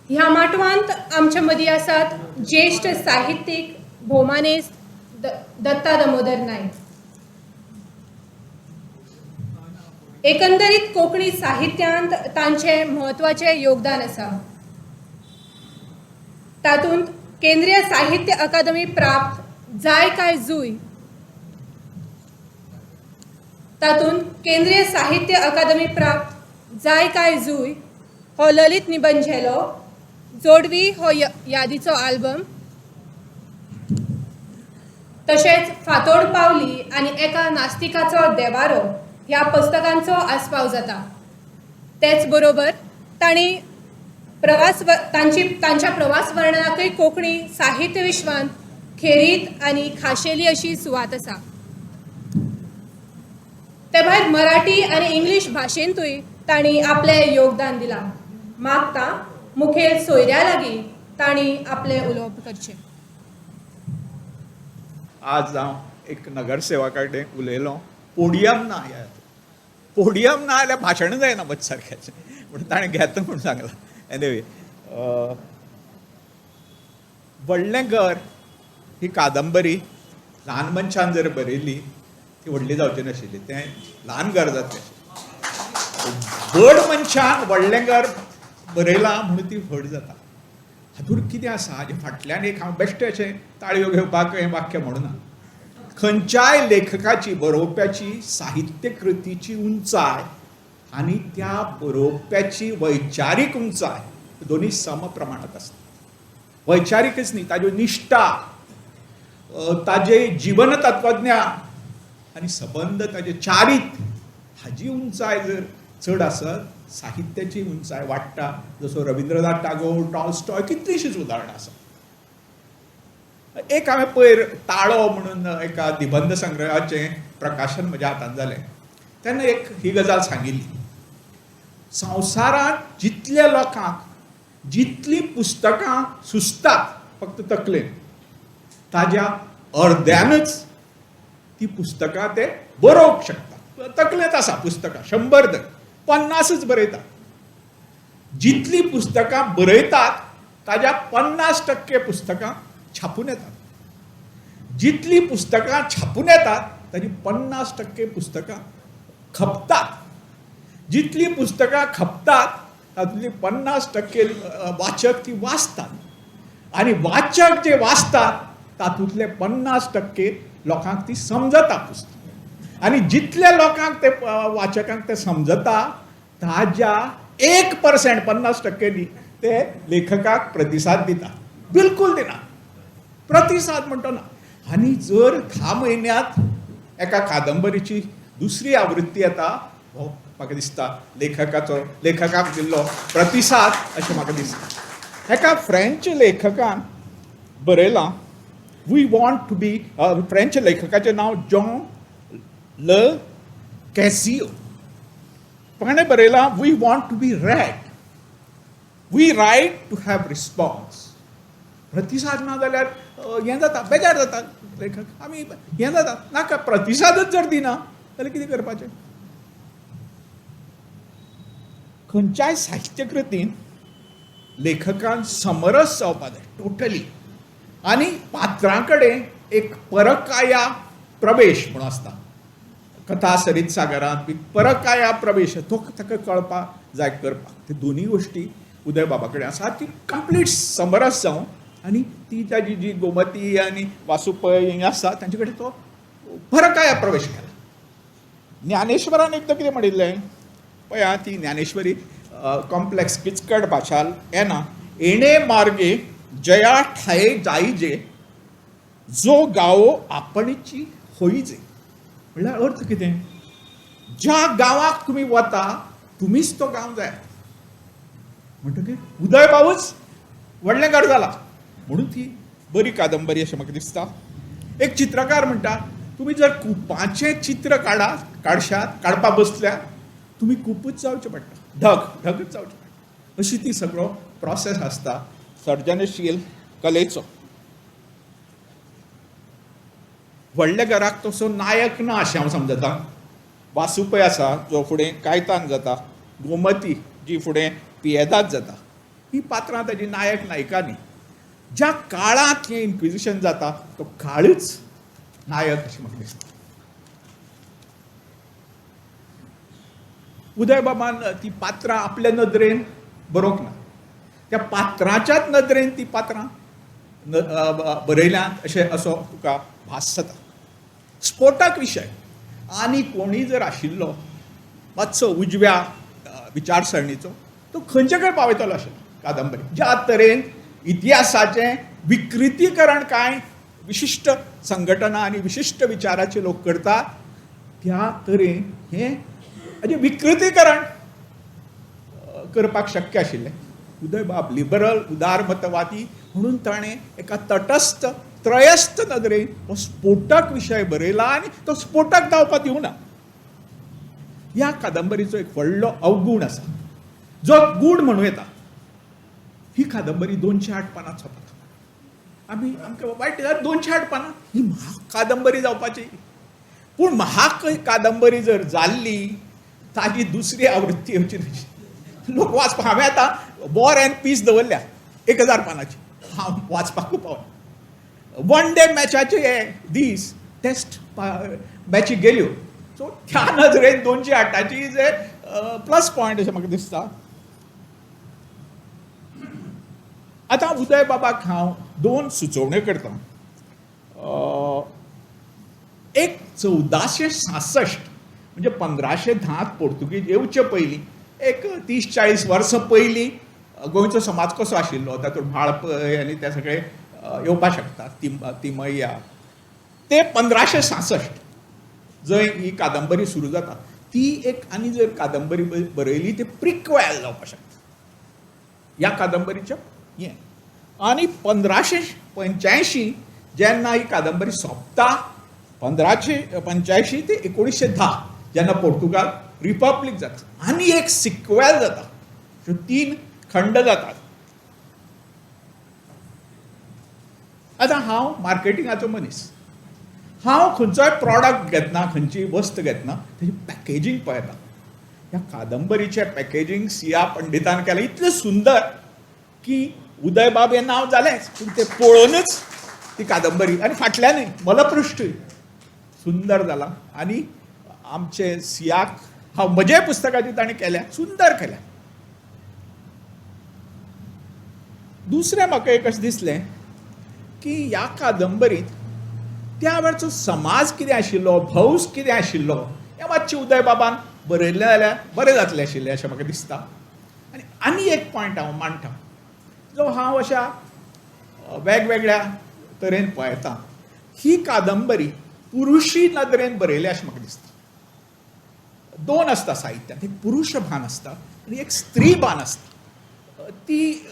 A: ह्या माटवांत आमच्या मदीं आसात ज्येश्ठ साहित्यीक भोवमानेस्त दत्ता दामोदर नायक. एकंदरीत कोंकणी साहित्यांत तांचें म्हत्वाचें योगदान आसा. तातूंत केंद्रीय साहित्य अकादमी प्राप्त जाय काय जूय, तातूंत केंद्रीय साहित्य अकादमी प्राप्त जाय काय जूय हो ललित निबंध झेलो, जोडवी हो यादीचो आल्बम, तशेंच फांतोड पावली आनी एका नास्तिकाचो देवारो ह्या पुस्तकांचो आस्पाव जाता. तेच बरोबर तांणी तांच्या प्रवास वर्णनाकय कोंकणी साहित्य विश्वांत खेरीत आनी खाशेली अशी सुवात आसा. ते भायर मराठी आनी इंग्लीश भाशेंतूय तांणी आपलें योगदान दिलां. मागता मुखेल सोयऱ्या लागीं तांणी आपलें उलोवप करचें.
C: आज हांव एक नगरसेवा कडेन उलयलो. पोडियम ना, ह्या पोडियम ना जाल्यार भाशण जायना बस सारकें, पूण ताणें घेता म्हूण सांगलां. एनिवे, व्हडलें घर ही कादंबरी ल्हान मनशान जर बरयल्ली ती व्हडली जावची नाशिल्ली, तें ल्हान घर जातलें. व्हड मनशान व्हडलें घर बरयलां म्हणून ती व्हड जाता. हातूंत कितें आसा हाजे फाटल्यान एक हांव बेश्टें अशें ताळयो घेवपाक हें वाक्य म्हणुना. खंयच्याय लेखकाची, बरोवप्याची साहित्यकृतीची उंचाय आनी त्या बरोवप्याची वैचारीक उंचाय दोनूय सम प्रमाणांत आसता. वैचारीकच न्ही, ताज्यो निश्ठा, ताजें जीवन तत्वज्ञान आनी सबंद ताजें चारित्र्य हाजी उंचाय जर चड आसत साहित्याची उंचाय वाडटा. जसो रविंद्रनाथ टागोर, टॉलस्टॉय, कितलींशींच उदाहरणां आसात. एक हांवें पयर ताळो म्हणून एका निबंद संग्रहाचें प्रकाशन म्हज्या हातान जालें तेन्ना एक ही गजाल सांगिल्ली. संवसारांत जितल्या लोकांक जितलीं पुस्तकां सुचतात फक्त तकलेन, ताज्या अर्द्यानच ती पुस्तकां ते बरोवंक शकता. तकलेंत आसा पुस्तकां 100 धर, 50च बरयतात. जितलीं पुस्तकां बरयतात ताज्या 50% पुस्तकां छापून येतात. जितलीं पुस्तकां छापून येतात ताजी 50% पुस्तकां खपतात. जितलीं पुस्तकां खपतात तातूंतलीं 50% वाचक ती वाचतात आनी वाचक जे वाचतात तातूंतले 50% लोकांक ती समजता पुस्तक. आनी जितल्या लोकांक ते वाचकांक ते समजता ताज्या 1%, 50% न्ही, ते लेखकाक प्रतिसाद दिता, बिलकूल दिना प्रतिसाद म्हणटो ना. आनी जर 10 म्हयन्यांत एका कादंबरीची दुसरी आवृत्ती येता, हो म्हाका दिसता लेखकाक दिल्लो प्रतिसाद अशें म्हाका दिसता. एका फ्रेंच लेखकान बरयलां, we want to be, French लेखकाचें नांव जॉन ल कॅसियो, ताणें बरयलां, we want to be read, we write to have response. प्रतिसाद ना जाल्यार हें जाता, बेजार जाता लेखक, आमी हें जाता नाका. प्रतिसादच जर दिना जाल्यार कितें करपाचें? खंयच्याय साहित्यकृतीन लेखकान समरस जावपा जाय टोटली, आनी पात्रां कडेन एक परकाया प्रवेश म्हणून आसता. कथा सरीत सागरांत बी परकाया प्रवेश तो ताका कळपाक जाय करपाक. ते दोनूय गोश्टी उदय बाबा कडेन आसा, ती कंप्लीट समरस जावन, आनी ती ताजी जी गोमती आनी वासू पै ही आसा तांचे कडेन तो परकाया प्रवेश केला. ज्ञानेश्वरान एकदां कितें म्हणिल्लें पळय आं, ती ज्ञानेश्वरी कॉम्प्लेक्स किचकट भाशा येना. एणे मार्गे जया ठाये जाईजे, जो गावो आपणची होईजे. म्हणल्यार अर्थ कितें? ज्या गांवाक तुमी वता तुमीच तो गांव जाय. म्हणटकीर उदय बाबूच व्हडलें घर जाला, म्हणून ती बरी कादंबरी अशें म्हाका दिसता. एक चित्रकार म्हणटा, तुमी जर कुपाचें चित्र काडशात, काडपा बसल्यार तुमी कुपूच जावचें पडटा, ढगच जावचें पडटा. अशी ती सगळो प्रोसेस आसता सर्जनशील कलेचो. व्हडल्या घराक तसो नायक ना अशें हांव समजता. वासू पै आसा जो फुडें कायतान जाता, गोमती जी फुडें पियेदाद जाता, ही पात्रां ताजी नायक नायिका न्ही. ज्या काळांत हें इन्क्विजिशन जाता तो काळूच नायक अशें म्हाका दिसता. उदयबाबान ती पात्रां आपल्या नदरेन बरोवंक ना, त्या पात्राच्याच नदरेन ती पात्रां बरयल्यांत अशें असो तुका भास जाता. स्फोटक विशय, आनी कोणीय जर आशिल्लो मातसो उजव्या विचारसरणीचो तो खंयचे कडेन पावयतलो आशिल्लो कादंबरी. ज्या तरेन इतिहासाचें विकृतीकरण कांय विशिश्ट संघटना आनी विशिश्ट विचाराचे लोक करतात त्या तरेन हें हाजें विकृतीकरण करपाक शक्य आशिल्लें. उदयबाब लिबरल उदारमतवादी म्हणून ताणें एका तटस्थ त्रयस्थ नदरेन हो स्फोटक विशय बरयला आनी तो स्फोटक जावपाक दिवना. ह्या कादंबरीचो एक व्हडलो अवगूण आसा जो गूण म्हणूं येता. ही कादंबरी 208 पानां सोंपता. आमकां वायट जाल्यार 208 पानां ही महाकादंबरी जावपाची, पूण महाकादंबरी जर जाल्ली ताजी दुसरी आवृत्ती येवची न्ही. लोक वाचपाक, हांवें आतां वॉर एंड पीस दवरल्या 1000 पानाची, हांव वाचपाकूच पावना. वन डे मॅचाचे हे दीस टेस्ट मॅची गेल्यो, सो त्या नदरेन 208 is a plus point अशें म्हाका दिसता. आतां उदय बाबाक हांव 2 सुचोवण्यो करतां. एक 1466 म्हणजे 1510 पोर्तुगीज येवचे पयलीं एक 30-40 वर्सां पयलीं गोंयचो समाज कसो आशिल्लो, तातूंत म्हाळपय आनी ते सगळे येवपाक शकता, तिमय्या, ते 1566 जंय ही कादंबरी सुरू जाता ती एक, आनी जर कादंबरी बरयली ती प्रिक्वेल जावपाक शकता ह्या कादंबरीचें हें. आनी 1585 जेन्ना ही कादंबरी सोंपता, 1585 ते 1910 जेन्ना पोर्तुगाल रिपब्लीक जाता आनी एक सिक्वेल जाता, ह्यो 3 खंड जातात. आतां हांव मार्केटिंगाचो मनीस, हांव खंयचोय प्रॉडक्ट घेतना, खंयची वस्त घेतना तेजी पॅकेजींग पळयता. ह्या कादंबरीचें पॅकेजींग सिया पंडितान केलें इतलें सुंदर की उदयबाब हें नांव जालेंच, पूण तें पळोवनच ती कादंबरी आनी फाटल्यानूय मलपृश्ठूय सुंदर जाला. आनी आमचे सियाक हांव म्हज्या पुस्तकाची ताणें केल्या, सुंदर केल्या. दुसरें म्हाका एक अशें दिसलें की ह्या कादंबरींत त्या वेळचो समाज कितें आशिल्लो, भौस कितें आशिल्लो, हें मातशें उदयबाबान बरयल्लें जाल्यार बरें जातलें आशिल्लें अशें म्हाका दिसता. आनी आनी एक पॉयंट हांव मांडटा, जो हांव अशा वेगवेगळ्या तरेन पळयतां. ही कादंबरी पुरुशी नदरेन बरयल्या अशें म्हाका दिसता. दोन आसता साहित्यांत, एक पुरुश भान आसता आनी एक स्त्री भान आसता. ती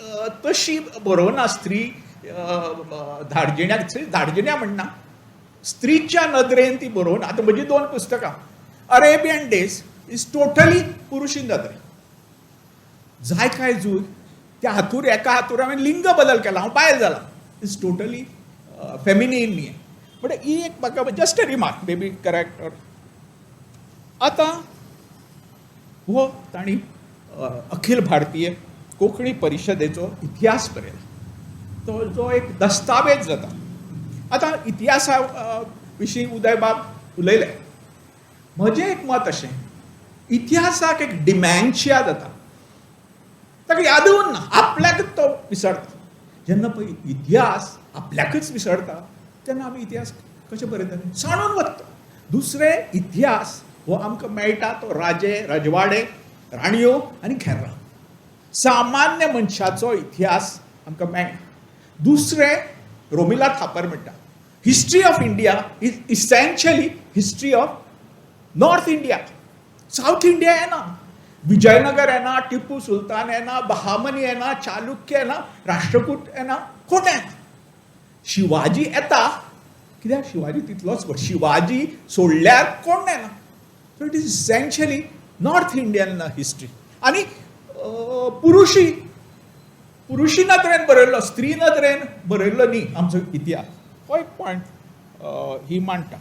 C: तशी बरोवना स्त्री धार्जिण्या, धार्जिण्या म्हणना, स्त्रीच्या नदरेन ती बरोवना. आतां म्हजी दोन पुस्तकां, अरेबियन डेज is totally पुरुशी नदरेन, जाय काय जूय त्या हातूर एका हातूर हांवें लिंग बदल केला, हांव बायल जाला, is totally feminine न्ही. बट he एक म्हाका just a remark, may be correct. आतां हो तांणी अखिल भारतीय कोंकणी परिशदेचो इतिहास बरयला, तो जो एक दस्तावेज जाता. आतां इतिहासा विशीं उदयबाब उलयले. म्हजें एक मत अशें, इतिहासाक एक डिमॅन्शिया जाता, ताका याद उरना, आपल्याकच तो विसरता. जेन्ना पळय इतिहास आपल्याकच विसरता तेन्ना आमी इतिहास कशें बरयतले, सांडून वता. दुसरें, इतिहास हो आमकां मेळटा तो राजे रजवाडे, राणयो आनी खेर्रां, सामान्य मनशाचो इतिहास आमकां मेळना. दुसरें, रोमिला थापर म्हणटा, history of India is essentially history of North India, South India येना, विजयनगर येना, टिपू सुलतान येना, बहामनी येना, चालुक्य येना, राष्ट्रकूट येना, कोण येना. शिवाजी येता, कित्याक शिवाजी तितलोच व्हड, शिवाजी सोडल्यार कोण येना. So it is essentially North Indian history. आनी पुरुशी पुरुशी नदरेन बरयल्लो, स्त्री नदरेन बरयल्लो न्ही आमचो इतिहास. हो एक पॉयंट ही मांडटा.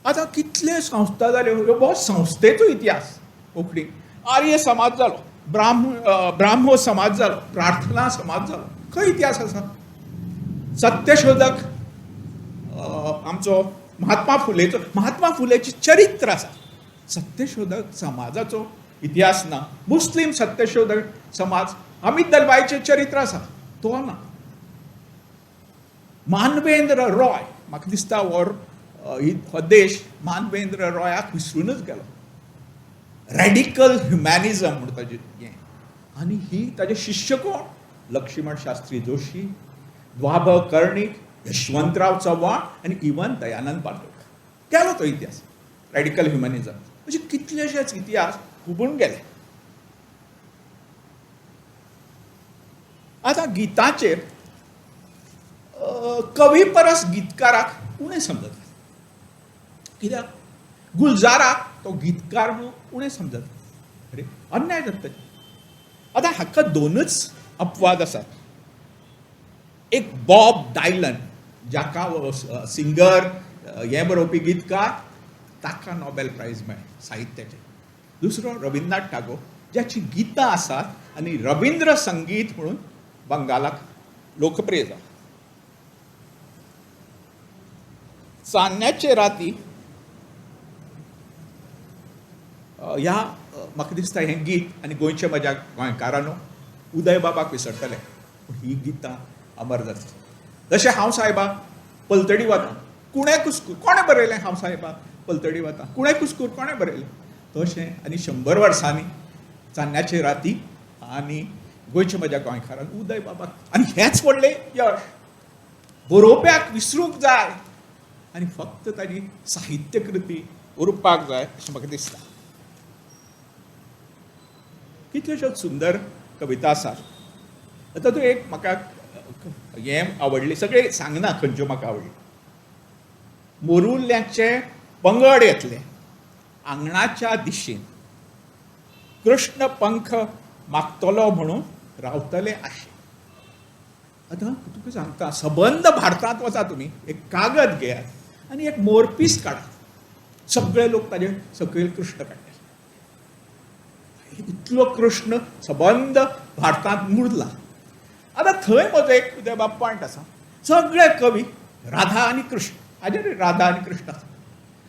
C: आतां कितले संस्था जाल्यो, हो संस्थेचो इतिहास कोंकणी. आर्य समाज जालो, ब्राह्मो समाज जालो, प्रार्थना समाज जालो, खंय इतिहास आसा? सत्यशोधक आमचो महात्मा फुलेचो, महात्मा फुलेचें चरित्र आसा. सत्यशोधक समाजाचो इतिहास ना. मुस्लीम सत्यशोधक समाज, अमित दलवाईचें चरित्र आसा, तो ना. मानवेंद्र रॉय, म्हाका दिसता हो देश मानवेंद्र रॉयाक विसरूनच गेलो. रॅडिकल ह्युमॅनिजम म्हण ताजें हें. आनी ही ताजे शिष्य कोण? लक्ष्मण शास्त्री जोशी, द्वाब कर्णिक, यशवंतराव चव्हाण आनी इवन दयानंद बांदोडकर. गेलो तो इतिहास, रॅडिकल ह्युमॅनिजम. अशे कितलेशेच इतिहास हुबून गेले. आतां गिताचेर कवी परस गीतकाराक उणें समजतात. कित्याक? गुलजाराक तो गीतकार म्हणून उणें समजतात. अरे अन्याय जाता ताचेर. आतां हाका दोनच अपवाद आसात. एक बॉब डायलन, जाका सिंगर हें बरोवपी गीतकार, ताका नोबेल प्रायज मेळ्ळें साहित्याचें. दुसरो रविंद्रनाथ टागोर, ज्याची गितां आसात आनी रविंद्र संगीत म्हणून बंगालाक लोकप्रिय जाला. चान्न्याचे राती ह्या म्हाका दिसता हें गीत आनी गोंयच्या म्हज्या गोंयकारांनो उदयबाबाक विसरतले, पूण ही गितां अमर जातली. जशें हांव साहेबा पलतडी वता कुणे कुस्कूर कोणें बरयलें, हांव साहेबा पलतडी वता कुणे कुस्कूर कोणें बरयलें, तशें आनी 100 वर्सांनी चान्न्याचे राती आनी गोंयच्या म्हज्या गोंयकारान उदयबाबाक, आनी हेंच व्हडलें यश. बरोवप्याक विसरूंक जाय आनी फक्त ताजी साहित्यकृती उरपाक जाय अशें म्हाका दिसता. कितल्योश्योच सुंदर कविता आसात. आतां तूं एक म्हाका हें आवडली, सगळें सांगना खंयच्यो म्हाका आवडली. मोरुल्याचे पंगड येतले आंगणाच्या दिशेन, कृष्ण पंख मागतलो म्हणून रावतले आशे. आतां तुका सांगता, सबंद भारतांत वचा तुमी, एक कागद घेयात आनी एक मोरपीस काडात, सगळे लोक ताजे सकयल कृष्ण काडटले. इतलो कृष्ण सबंद भारतांत मुरला. आतां थंय म्हजो एक उदयबाब पॉयंट आसा. सगळे कवी राधा आनी कृष्ण, हाजेर राधा आनी कृष्ण आसा.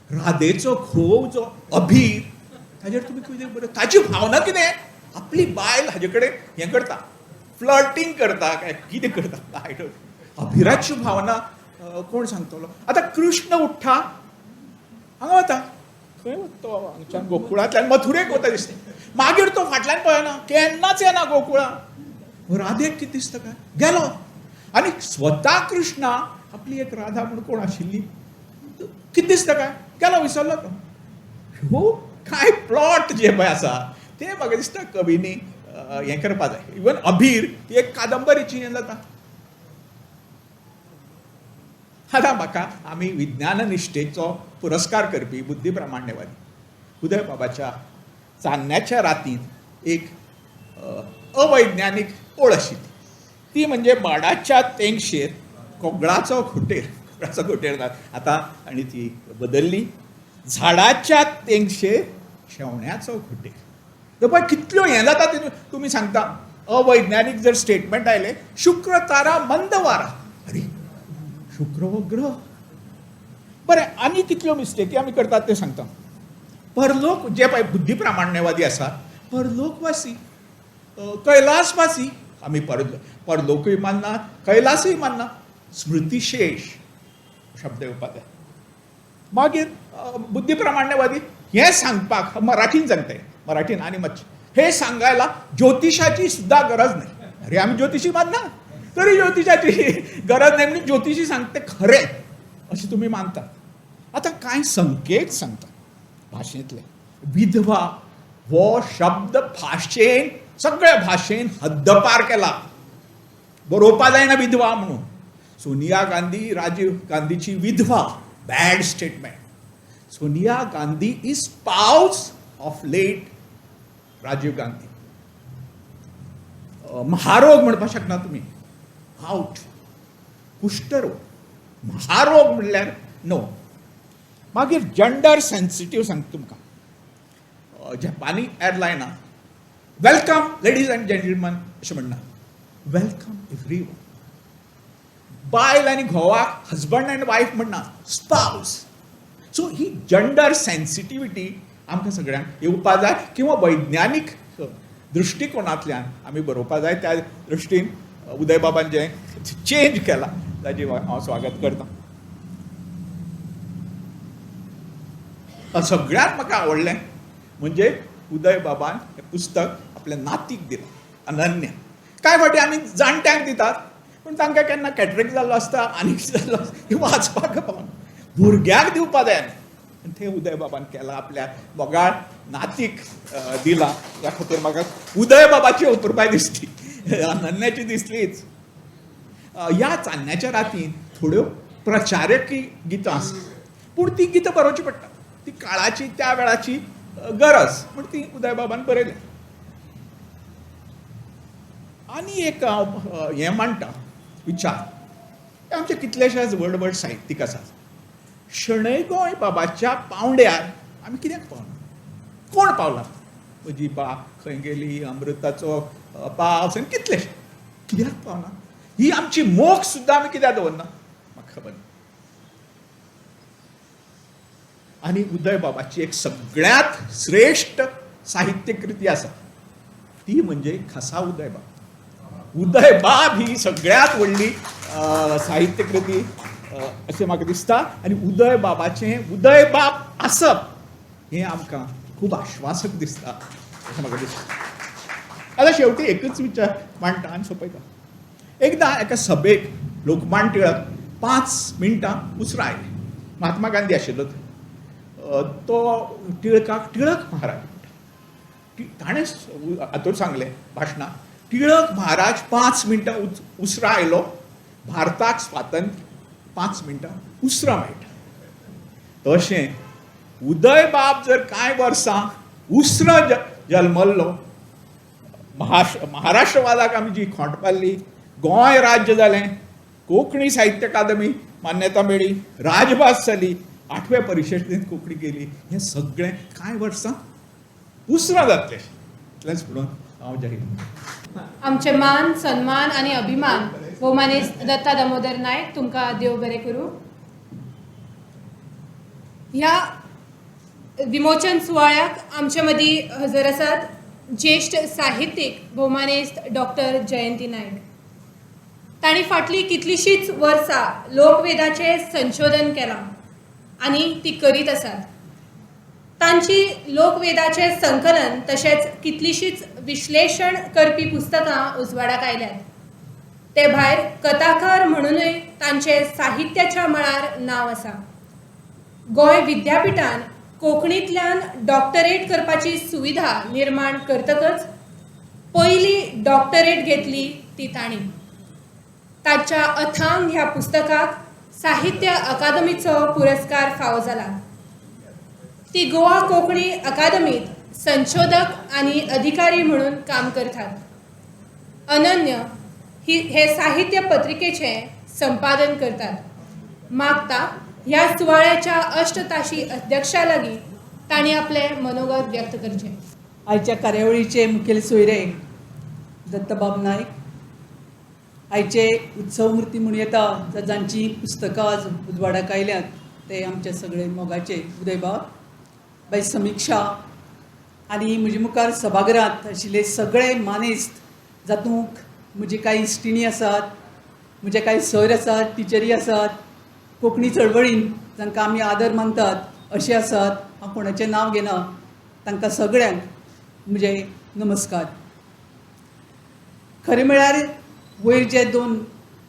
C: राधेचो घोव जो अभीर, ताजेर तुमी कितें बरय, ताजी भावना कितें, आपली बायल हाजे कडेन हें करता, फ्लर्टींग करता काय कितें करता, I don't. अभिराची भावना कोण सांगतलो? आतां कृष्ण उठ्ठा हांगा वता, खंय वता तो, हांगच्यान गोकुळांतल्यान मथुरेक वता दिसता. मागीर तो फाटल्यान पळयना, केन्नाच येना गोकुळा. राधेक कितें दिसता काय, गेलो. आनी स्वता कृष्णा आपली एक राधा म्हूण कोण आशिल्ली, कितें दिसता काय, गेलो, विसरलो तो. ह्यो कांय प्लॉट जे पळय आसा ते म्हाका दिसता कवींनी हें करपा जाय. इवन अभीर ती एक कादंबरीची हें जाता. आतां म्हाका आमी विज्ञाननिश्ठेचो पुरस्कार करपी बुद्धिप्रामाण्यवादी उदय बाबाच्या चान्न्याच्या रातींत एक अवैज्ञानीक ओळ आशिल्ली, ती म्हणजे माडाच्या तेंगशेर कोगळाचो घोंटेर. कोगळाचो घोंटेर आतां आनी ती बदल्ली, झाडाच्या तेंगशेर शेवण्याचो घोंटेर. तर पळय कितल्यो हें जाता ते तुमी सांगता. अवैज्ञानीक जर स्टेटमेंट आयलें, शुक्र तारा मंद वारा, अरे शुक्र हो ग्रह. बरें, आनी कितल्यो मिस्टेकी आमी करतात तें सांगता. परलोक जे पळय बुद्धिप्रामाण्यवादी आसा, परलोकवासी, कैलासवासी, आमी परलोकूय मानना, कैलासूय मानना. स्मृतिशेष शब्द येवपा जाय. मागीर बुद्धिप्रामाण्यवादी हें सांगपाक मराठीन सांगता, मराठीन आनी मातशें हे सांगायला ज्योतिषाची सुद्दां गरज नाही. अरे आमी ज्योतिषी मानना तरी ज्योतिषाची गरज नाही, म्हणजे ज्योतिषी सांगते खरें अशें तुमी मानतात. आतां कांय संकेत सांगता भाशेंतले. विधवा हो शब्द भाशेन, सगळ्या भाशेन हद्दपार केला, बरोवपा जायना विधवा म्हणून. सोनिया गांधी राजीव गांधीची विधवा, bad statement. Sonia Gandhi is spouse of late Rajiv Gandhi. महारोग म्हणपाक शकना तुमी, आवट. कुश्ठरोग, महारोग म्हणल्यार नो. मागीर जंडर सेन्सिटीव सांगता तुमकां. जपानी एअरलायनां welcome ladies and gentleman अशें म्हणना, welcome every one. बायल आनी घोवाक हजबंड अँड वायफ म्हणना, स्पावस. सो ही जंडर सेन्सिटिविटी आमकां सगळ्यांक येवपा जाय, किंवा वैज्ञानीक दृश्टिकोनांतल्यान आमी बरोवपा जाय. त्या दृश्टीन उदयबाबान जें चेंज केला ताजी हांव स्वागत करतां. सगळ्यांत म्हाका आवडलें म्हणजे उदयबाबान हें पुस्तक आपल्या नातीक दिलां, अनन्या. कांय फावटी आमी जाणट्यांक दितात, पूण तांकां केन्ना कॅटरेक्ट जाल्लो आसता, आनी जाल्लो आसता, वाचपाक पावना. भुरग्याक दिवपा जाय आनी तें उदयबाबान केलां, आपल्या मोगाळ नातीक दिलां. त्या खातीर म्हाका उदयबाबाची अपुरबाय दिसली, अनन्याची दिसलीच. ह्या चान्न्याच्या रातीन थोड्यो प्रचारकी गितां आसा, पूण ती गितां बरोवची पडटा, ती काळाची त्या वेळाची गरज, पूण ती उदयबाबान बरयल्या. आनी एक हांव हें मांडटा विचार, आमचे कितलेशेच व्हड व्हड साहित्यीक आसात. शणै गोंय बाबाच्या पावंड्यार आमी कित्याक पावना? कोण पावला? म्हजी बा खंय गेली, अमृताचो पावस, आनी कितलेशे कित्याक पावना? ही आमची मोख सुद्दां आमी कित्याक दवरना, म्हाका खबर ना. आनी उदय बाबाची एक सगळ्यांत श्रेश्ठ साहित्यकृती आसा, ती म्हणजे खासा उदयबाब. उदयबाब ही सगळ्यांत व्हडली साहित्यकृती अशें म्हाका दिसता. आनी उदयबाबाचें उदयबाब आसप हें आमकां खूब आश्वासक दिसता अशें म्हाका दिसता. आतां शेवटी एकूच विचार मांडटा आनी सोंपयता. एकदां एका सभेक लोकमान्य टिळक 5 मिनटां उसरां आयले. महात्मा गांधी आशिल्लो थंय. तो टिळकाक टिळक महाराज म्हणटा. ताणें हातूंत सांगलें भाशणां, टिळक महाराज 5 मिनटां उसरां आयलो, भारताक स्वातंत्र्य 5 मिनटां उसरां मेळटा. तशें उदयबाब जर कांय वर्सां उसरां जल्मल्लो, महाराष्ट्रवादाक आमी जी खोंट मारली, गोंय राज्य जालें, कोंकणी साहित्य अकादमी मान्यता मेळ्ळी, राजभास जाली, 8वे परिशदेंत कोंकणी गेली, हें सगळें कांय वर्सां उसरां जातलें. इतलेंच म्हणून हांव जाहीर.
A: आमचे मान सन्मान आनी अभिमान भोवमानेस्त दत्ता दामोदर नायक, तुमकां देव बरें करूं. ह्या विमोचन सुवाळ्याक आमचे मदीं हजर आसात ज्येश्ठ साहित्यीक भोवमानेस्त डॉक्टर जयंती नायक. तांणी फाटलीं कितलींशींच वर्सां लोकवेदाचें संशोधन केलां आनी ती करीत आसात. तांच्या तांची लोकवेदाचें संकलन तशेंच कितलींशींच विश्लेशण करपी पुस्तकां उजवाडाक आयल्यांत. ते भायर कथाकार म्हणूनय तांचें साहित्याच्या मळार नांव आसा. गोंय विद्यापिठान कोंकणींतल्यान डॉक्टरेट करपाची सुविधा निर्माण करतकच पयली डॉक्टरेट घेतली ती तांणी. ताच्या अथांग ह्या पुस्तकाक साहित्य अकादमीचो पुरस्कार फावो जाला. ती गोवा कोंकणी अकादमींत संशोधक आनी अधिकारी म्हणून काम करतात. अनन्य ही हे साहित्य पत्रिकेचें संपादन करतात. मागता ह्या सुवाळ्याच्या अष्टताशी अध्यक्षा लागीं तांणी आपलें मनोगत व्यक्त करचें.
D: आयच्या कार्यावळीचे मुखेल सोयरे दत्तबाब नायक, आयचे उत्सवमुर्ती म्हणूं येता जांचीं पुस्तकां आज उजवाडाक आयल्यांत ते आमचे सगळे मोगाचे उदयबाब, बाय समिक्षा आनी म्हजे मुखार सभाघरांत आशिल्ले सगळे मानेस्त, जातूंत म्हजी कांय इश्टिणी आसात, म्हजे कांय सर आसात, टिचरी आसात, कोंकणी चळवळीन जांकां आमी आदर मानतात अशे आसात. हांव कोणाचें नांव घेना, तांकां सगळ्यांक म्हजें नमस्कार. खरें म्हळ्यार वयर जे दोन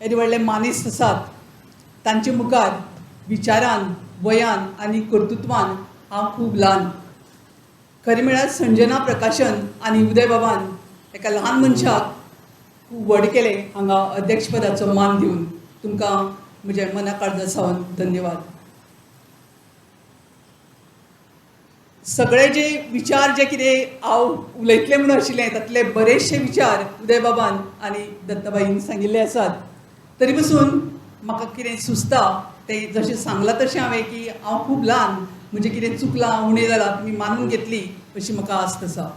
D: येदे व्हडले मानेस्त आसात तांचे मुखार विचारान, वयान आनी कर्तृत्वान हांव खूब ल्हान. खरें म्हळ्यार संजना प्रकाशन आनी उदयबाबान एका ल्हान मनशाक खूब व्हड केलें हांगा अध्यक्षपदाचो मान दिवन. तुमकां म्हज्या मना काळजा सावन धन्यवाद. सगळे जे विचार जे कितें हांव उलयतलें म्हणून आशिल्लें तातले बरेचशे विचार उदयबाबान आनी दत्ताबाईन सांगिल्ले आसात. तरी पसून म्हाका कितें सुचता तें जशें सांगलां तशें हांवें की हांव खूब ल्हान, म्हजें कितें चुकलां उणें जालां तुमी मानून घेतली अशी म्हाका आस्त आसा.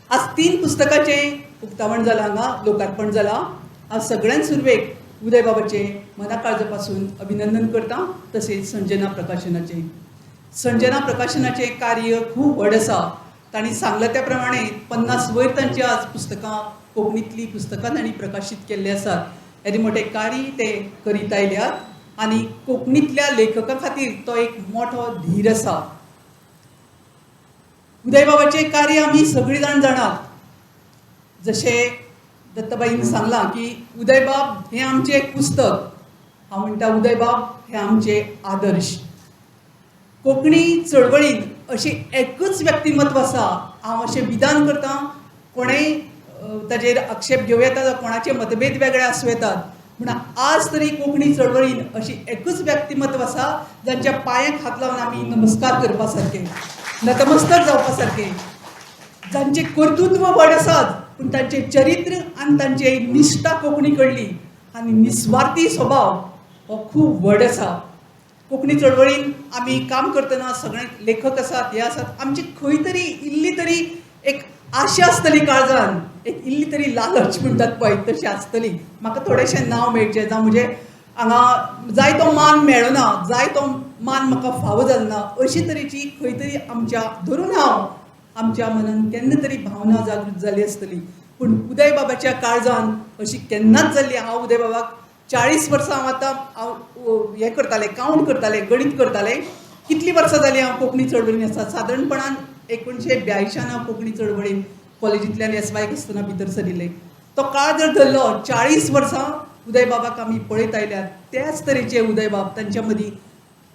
D: आज 3 पुस्तकाचें उक्तावण जालां, हांगा लोकार्पण जालां. आज सगळ्यान सुरवेक उदयबाबाचें मना काळजा पासून अभिनंदन करता, तशेंच संजना प्रकाशनाचें. संजना प्रकाशनाचें कार्य खूब व्हड आसा. तांणी सांगलां त्या प्रमाणे 50 वयर तांची आज पुस्तकां, कोंकणींतलीं पुस्तकां तांणी प्रकाशीत केल्लीं आसात. येदें मोठें कार्य ते करीत आयल्यात आनी कोंकणींतल्या लेखकां खातीर तो एक मोठो धीर आसा. उदयबाबाचें कार्य आमी सगळीं जाण जाणात. जशें दत्ताबाईन सांगलां की उदयबाब हें आमचें एक पुस्तक, हांव म्हणटा उदयबाब हें आमचें आदर्श. कोंकणी चळवळींत अशें एकूच व्यक्तिमत्व आसा, हांव अशें विधान करतां, कोणेय ताजेर आक्षेप घेवं येता जावं कोणाचे मतभेद वेगळे आसूं येतात, पूण आज तरी कोंकणी चळवळीन अशी एकूच व्यक्तिमत्व आसा जांच्या पांयांक हात लावन आमी नमस्कार करपा सारकें, नतमस्तक जावपा सारकें, जांचें कर्तृत्व व्हड आसात पूण तांचें चरित्र आनी तांची निश्ठा कोंकणी कडली आनी निस्वार्थी स्वभाव हो खूब व्हड आसा. कोंकणी चळवळीन आमी काम करतना सगळे लेखक आसात, हे आसात, आमची खंय तरी इल्ली तरी एक आशा आसतली काळजान, एक इल्ली तरी लालच म्हणटात पळय तशी आसतली. म्हाका थोडेशें नांव मेळचें जावं म्हजें हांगा जाय तो मान मेळना, जाय तो मान म्हाका फावो जालो ना, अशी तरेची खंय तरी आमच्या धरून हांव आमच्या मनान केन्ना तरी भावना जागृत जाली आसतली. पूण उदयबाबाच्या काळजान अशी केन्नाच जाल्ली. हांव उदयबाबाक 40 वर्सां हांव आतां हांव हें करतालें, कावंट करतालें, गणीत करतालें, कितलीं वर्सां जालीं हांव कोंकणी चळवळीन आसा. सादारणपणान 1982 हांव कोंकणी चळवळीन कॉलेजींतल्यान एस वायक आसतना भितर सरिल्लें. तो काळ जर धरलो 40 वर्सां उदयबाबाक आमी पळयत आयल्यात. त्याच तरेचे उदयबाब, तांच्या मदीं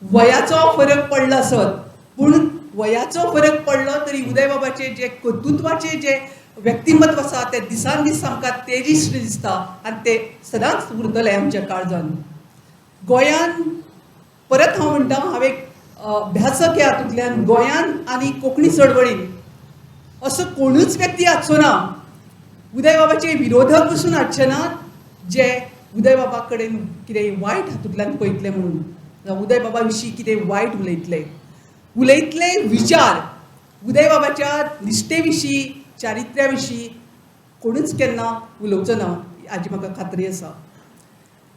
D: वयाचो फरक पडलो आसत पूण वयाचो फरक पडलो तरी उदयबाबाचें जे कर्तृत्वाचें जे व्यक्तिमत्व आसा तें दिसान दीस आमकां तेजिश्ट दिसता आनी तें सदांच उरतलें आमच्या काळजान. गोंयान परत हांव म्हणटा, हांव एक अभ्यासक ह्या हातूंतल्यान गोंयान आनी कोंकणी चळवळीन असो कोणूच व्यक्ती आसचो ना, उदयबाबाचे विरोधक पसून आसचे नात जे उदयबाबा कडेन कितें वायट हातूंतल्यान पळयतले म्हणून, जावं उदयबाबा विशीं कितें वायट उलयतले. उलयतले विचार उदयबाबाच्या निश्ठे विशीं, चारित्र्या विशीं कोणूच केन्ना उलोवचो ना हाजी म्हाका खात्री आसा.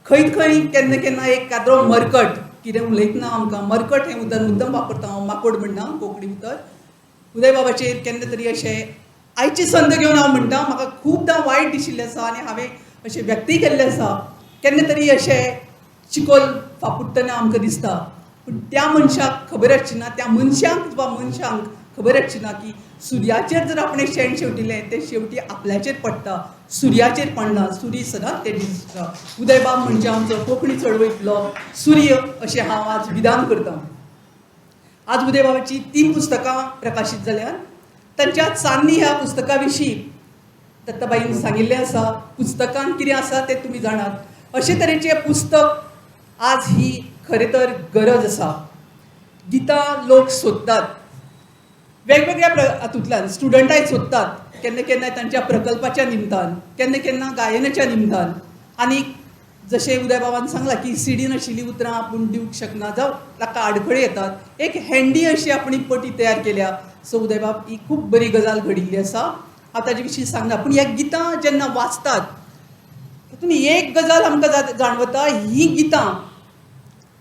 D: खंय खंय केन्ना केन्ना एक कादरो मरकट कितें उलयतना आमकां मरकट हें उतर मुद्दम वापरता हांव, माकोड म्हणना कोंकणी उतर. उदयबाबाचेर केन्ना तरी अशें आयची संद घेवन हांव म्हणटा, म्हाका खुबदां वायट दिशिल्लें आसा आनी हांवें अशें व्यक्तय केल्लें आसा. केन्ना तरी अशें चिकोल फापुडटना आमकां दिसता. पूण त्या मनशाक खबर आसची ना, त्या मनशांक वा मनशांक खबर आसची ना की सुर्याचेर जर आपणें शेण शेवटिलें तें शेवटी आपल्याचेर पडटा, सुर्याचेर पडना. सूर्य सदांच तें दिसता. उदयबाब म्हणजे आमचो कोंकणी चळवळींतलो सूर्य अशें हांव आज विधान करतां. आज उदयबाबाची 3 पुस्तकां प्रकाशीत जाल्यात. तांच्या चान्नी ह्या पुस्तका विशीं दत्ताबाईन सांगिल्लें आसा. पुस्तकान कितें आसा तें तुमी जाणात. अशे तरेचें पुस्तक आज ही खरें तर गरज आसा. गितां लोक सोदतात वेगवेगळ्या हातूंतल्यान, स्टुडंटाय सोदतात केन्ना केन्ना तांच्या प्रकल्पाच्या निमतान, केन्ना केन्ना गायनाच्या निमतान. आनी जशें उदयबाबान सांगलां की सीडी नाशिल्लीं उतरां आपूण दिवंक शकना जावं ताका आडखळी येतात, एक हँडी अशी आपणी पटी तयार केल्या. सो उदयबाब ही खूब बरी गजाल घडिल्ली आसा. हांव ताजे विशीं सांगना, पूण ह्या गितां जेन्ना वाचतात तातूंत एक गजाल आमकां जाणवता, हीं गितां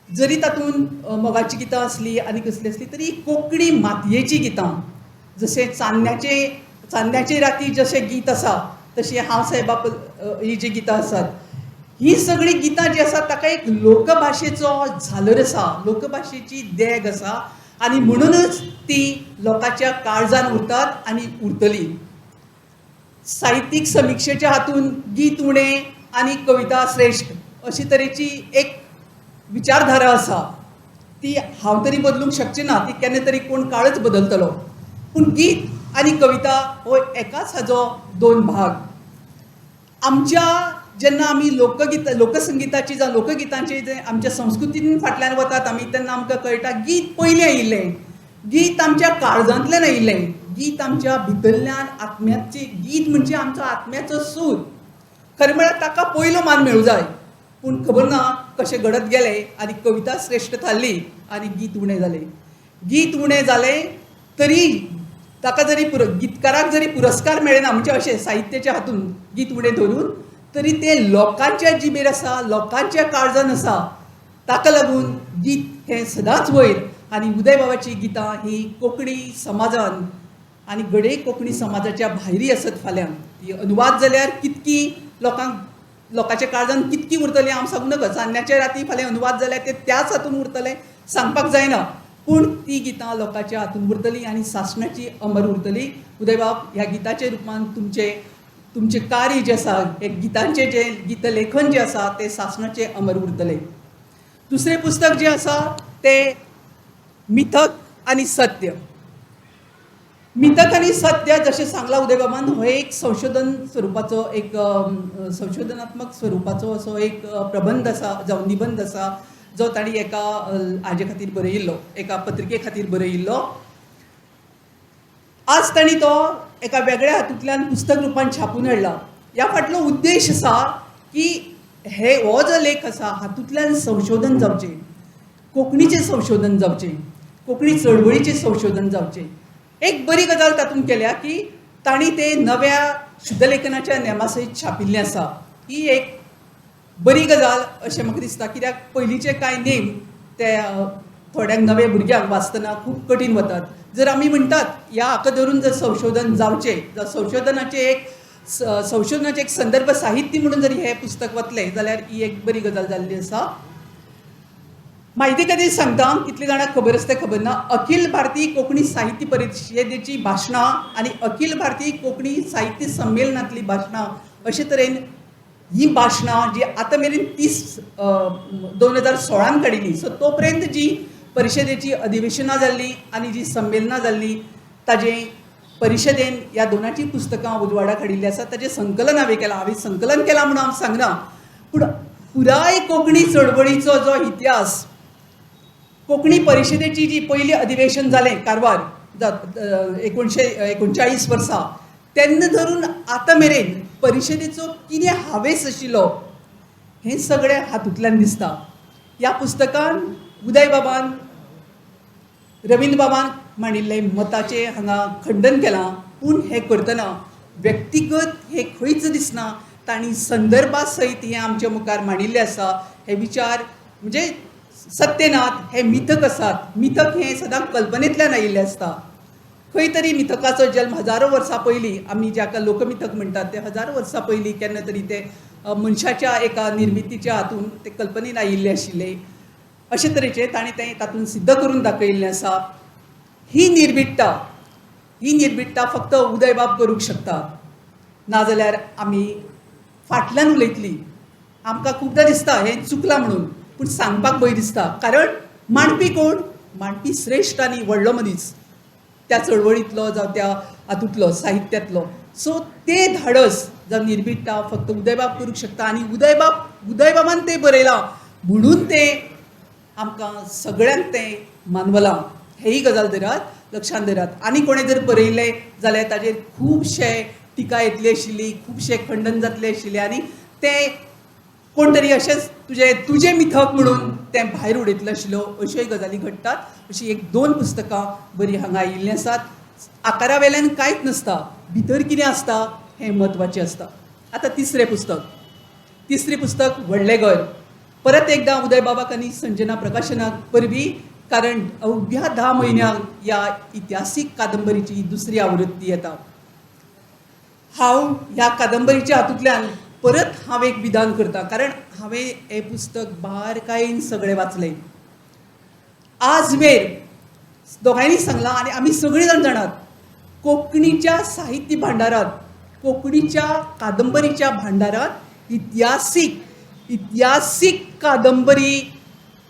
D: जरी तातूंत मोगाचीं गितां आसलीं आनी कसलीं आसलीं तरी कोंकणी मातयेचीं गितां, जशें चान्न्याचे राती जशें गीत आसा तशें हांव साहेबा ही जीं गितां आसात, हीं सगळीं गितां जीं आसात ताका एक लोकभाशेचो झालर आसा, लोकभाशेची देग आसा आनी म्हणुनूच ती लोकांच्या काळजान उरतात आनी उरतली. साहित्यीक समिक्षेच्या हातून गीत उणें आनी कविता श्रेश्ठ अशी तरेची एक विचारधारा आसा, ती हांव तरी बदलूंक शकचें ना, ती केन्ना तरी कोण काळच बदलतलो. पूण गीत आनी कविता हो एकाच हाजो 2 भाग. आमच्या जेन्ना आमी लोकगीत लोकसंगिताची जावं लोकगितांचे जे आमच्या संस्कृतीन फाटल्यान वतात आमी, तेन्ना आमकां कळटा गीत पयलें आयिल्लें, गीत आमच्या काळजांतल्यान आयिल्लें, गीत आमच्या भितरल्यान आत्म्याची, गीत म्हणजे आमचो आत्म्याचो सूर. खरें म्हळ्यार ताका पयलो मान मेळूं जाय, पूण खबर ना कशें घडत गेलें आनी कविता श्रेश्ठ थारली आनी गीत उणें जालें. गीत उणें जालें तरी ताका जरी गीतकाराक जरी पुरस्कार मेळना, म्हणजे अशें साहित्याच्या हातून गीत उणें धरून, तरी तें लोकांच्या जिबेर आसा, लोकांच्या काळजान आसा. ताका लागून गीत हें सदांच वयर. आनी उदयबाबाची गितां ही कोंकणी समाजान आनी घडये कोंकणी समाजाच्या भायरी आसत फाल्यां ती अनुवाद जाल्यार कितकी लोकांच्या काळजान कितकी उरतली हांव सांगूं नाका. चान्न्याच्या राती फाल्यां अनुवाद जाल्यार ते त्याच हातून उरतले सांगपाक जायना, पूण ती गितां लोकांच्या हातून उरतली आनी सासणाची अमर उरतली. उदयबाब ह्या गिताच्या रुपान तुमचें कार्य जें आसा, हे गितांचें जें गीतलेखन जें आसा तें सासणाचें अमर उरतलें. दुसरें पुस्तक जें आसा तें मिथक आनी सत्य. मिथक आनी सत्य जशें सांगलां उदयबाबान, हो एक संशोधन स्वरुपाचो एक संशोधनात्मक स्वरुपाचो असो एक प्रबंध आसा जावं निबंद आसा जो तांणी एका हाजे खातीर बरयिल्लो, एका पत्रिके खातीर बरयिल्लो. आज तांणी तो एका वेगळ्या हातूंतल्यान पुस्तक रुपान छापून हाडला. ह्या फाटलो उद्देश आसा की हे हो जो लेख आसा हातूंतल्यान संशोधन जावचें, कोंकणीचें संशोधन जावचें, कोंकणी चळवळीचें संशोधन जावचें. एक बरी गजाल तातूंत केल्या की तांणी तें नव्या शुद्धलेखनाच्या नेमा सयत छापिल्लें आसा. ही एक बरी गजाल अशें म्हाका दिसता, कित्याक पयलींचे कांय नेम ते थोड्यांक नवे भुरग्यांक वाचतना खूब कठीण वतात. जर आमी म्हणटात ह्या हाका धरून जर संशोधन जावचें, जर संशोधनाचें एक संदर्भ साहित्य म्हणून जर हें पुस्तक वतलें जाल्यार ही एक बरी गजाल जाल्ली आसा. म्हायती खातीर सांगता, कितले जाणांक खबर आसा तें खबर ना, अखिल भारतीय कोंकणी साहित्य परिशदेची भाशणां आनी अखिल भारतीय कोंकणी साहित्य संमेलनांतलीं भाशणां अशे तरेन ही भाशणां जी आतां मेरेन 30 2016 काडिल्ली, सो तो पर्यंत जी परिशदेची अधिवेशनां जाल्लीं आनी जी संमेलनां जाल्लीं ताजें परिशदेन ह्या दोनाची पुस्तकां उजवाडाक हाडिल्लीं आसा. ताजें संकलन हांवें केलां. हांवें संकलन केलां म्हणून हांव सांगना, पूण पुराय कोंकणी चळवळीचो जो इतिहास, कोंकणी परिशदेची जी पयली अधिवेशन जालें कारवार 1939 वर्सा, तेन्ना धरून आतां मेरेन परिशदेचो कितें हावेस आशिल्लो हें सगळें हातूंतल्यान दिसता. ह्या पुस्तकान उदयबाबान रवींद्रबाबान मांडिल्लें मताचें हांगा खंडन केलां, पूण हें करतना व्यक्तिगत हें खंयच दिसना. तांणी संदर्भा सयत हें आमच्या मुखार मांडिल्लें आसा. हे विचार म्हणजे सत्य नात, हे मिथक आसात. मिथक हें सदांच कल्पनेंतल्यान आयिल्लें आसता. खंय तरी मिथकाचो जल्म हजारो वर्सां पयलीं, आमी जाका लोकमिथक म्हणटात ते हजारो वर्सां पयलीं केन्ना तरी ते मनशाच्या एका निर्मितीच्या हातून ते कल्पनेन आयिल्ले आशिल्ले. अशे तरेचें ताणें तें तातूंत सिद्ध करून दाखयिल्लें आसा. ही निर्भिडता, ही निर्भिडता फक्त उदयबाब करूंक शकता, नाजाल्यार आमी फाटल्यान उलयतली. आमकां खुबदां दिसता हें चुकलां म्हणून, पूण सांगपाक भंय दिसता, कारण मांडपी कोण? मांडपी श्रेश्ठ आनी व्हडलो मनीस त्या चळवळींतलो जावं त्या हातूंतलो साहित्यांतलो. सो तें धाडस जावं निर्भिडता फक्त उदयबाब करूंक शकता आनी उदयबाबान तें बरयलां म्हणून तें आमकां सगळ्यांक तें मानवलां. हेंय गजाल धरात, लक्षांत धरात. आनी कोणें जर बरयलें जाल्यार ताजेर खुबशे टिका येतली आशिल्ली, खुबशे खंडन जातलें आशिल्लें आनी तें कोण तरी अशेंच तुजें मिथक म्हणून तें भायर उडयतलो आशिल्लो. अश्योय गजाली घडटात. अशीं एक दोन पुस्तकां बरीं हांगा आयिल्लीं आसात. आकारा वेल्यान कांयच नासता, भितर कितें आसता हें म्हत्वाचें आसता. आतां तिसरें पुस्तक, तिसरें पुस्तक व्हडलें घर. परत एकदां उदयबाबाक आनी संजना प्रकाशनाक परबीं, कारण अवघ्या 10 म्हयन्यांक ह्या इतिहासीक कादंबरीची दुसरी आवृत्ती येता. हांव ह्या कादंबरीच्या हातूंतल्यान परत हांव एक विधान करता, कारण हांवें हें पुस्तक बारकायेन सगळें वाचलें. आज मेर दोगांयनी सांगलां आनी आमी सगळीं जाण जाणात, कोंकणीच्या साहित्य भांडारांत, कोंकणीच्या कादंबरीच्या भांडारांत इतिहासीक कादंबरी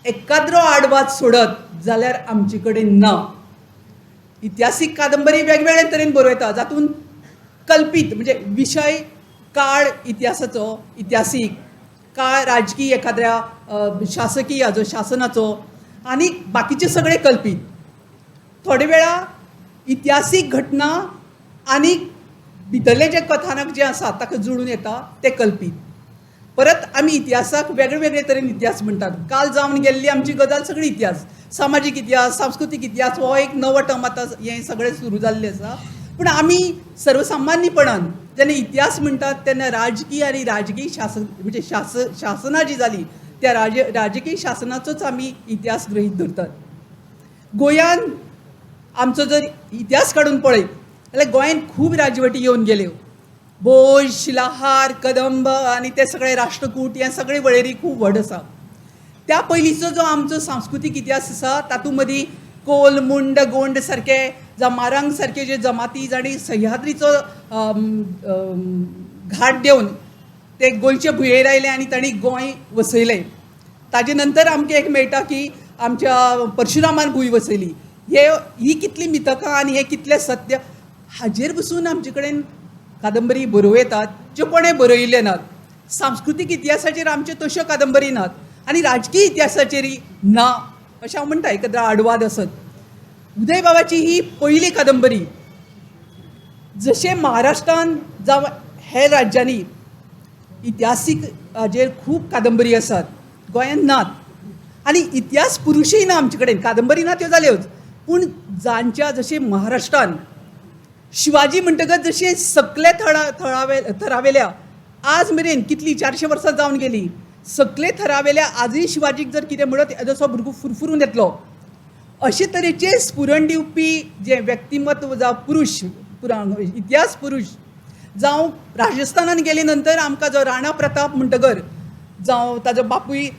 D: एकाद्रो आडवाद सोडत जाल्यार आमचे कडेन ना. इतिहासीक कादंबरी वेगवेगळे तरेन बरोवं येता, जातून कल्पीत म्हणजे विशय काळ इतिहासाचो, इतिहासीक काळ, राजकीय एखाद्या शासकीय हाजो शासनाचो आनी बाकीचे सगळे कल्पीत. थोडे वेळा इतिहासीक घटना आनी भितरलें जें कथानक जें आसा ताका जुळून येता तें कल्पीत. परत आमी इतिहासाक वेगळे वेगळे तरेन इतिहास म्हणटात. काल जावन गेल्ली आमची गजाल सगळी इतिहास, सामाजीक इतिहास, सांस्कृतीक इतिहास हो एक नवो टर्म आतां हें सगळें सुरू जाल्लें आसा. पूण आमी सर्वसामान्यपणान जेन्ना इतिहास म्हणटात तेन्ना राजकीय आनी राजकीय शासन म्हणजे शासनां जी जाली त्या राजकीय शासनाचोच आमी इतिहास गृहीत धरतात. गोंयान आमचो जर इतिहास काडून पळयत जाल्यार गोंयान खूब राजवटी येवन गेल्यो. भोज, शिलाहार, कदंब आनी ते सगळे राष्ट्रकूट, हे सगळे वळेरी खूब व्हड आसा. त्या पयलींचो जो आमचो सांस्कृतीक इतिहास आसा तातूंत मदीं कोल, मुंड, गोंड सारके जावं मारांग सारके जे जमाती जांणी सह्याद्रीचो घाट देवन ते गोंयचे भुंयेर आयले आनी तांणी गोंय वसयलें. ताजे नंतर आमकां एक मेळटा की आमच्या परशुरामान भूंय वसयली. ही कितली मिथकां आनी हें कितलें सत्य हाजेर बसून आमचे कडेन कादंबरी बरोवं येतात ज्यो कोणें बरयल्ल्यो नात. सांस्कृतीक इतिहासाचेर आमच्यो तश्यो कादंबरी नात आनी राजकीय इतिहासाचेरय ना अशें हांव म्हणटा, एकाद्रा आडवाद आसत. उदयबाबाची ही पयली कादंबरी. जशें महाराष्ट्रान जावं हेर राज्यांनी इतिहासीक हाजेर खूब कादंबरी आसात, गोंयांत नात आनी इतिहास पुरुशूय ना आमचे कडेन. कादंबरी ना त्यो जाल्योच, पूण जांच्या जशें महाराष्ट्रान शिवाजी म्हणटकच जशें सगळे थरावेल्या आज मेरेन कितली 400 वर्सां जावन गेली, सगळे थरावेल्या आजूय शिवाजीक जर कितें म्हणत जसो भुरगो फुरफुरून येतलो अशे तरेचे स्फुरण दिवपी जें व्यक्तिमत्व जावं पुरुश इतिहास पुरुश जावं राजस्थानान गेले नंतर आमकां जो राणा प्रताप म्हणटकर जावं ताजो बापूय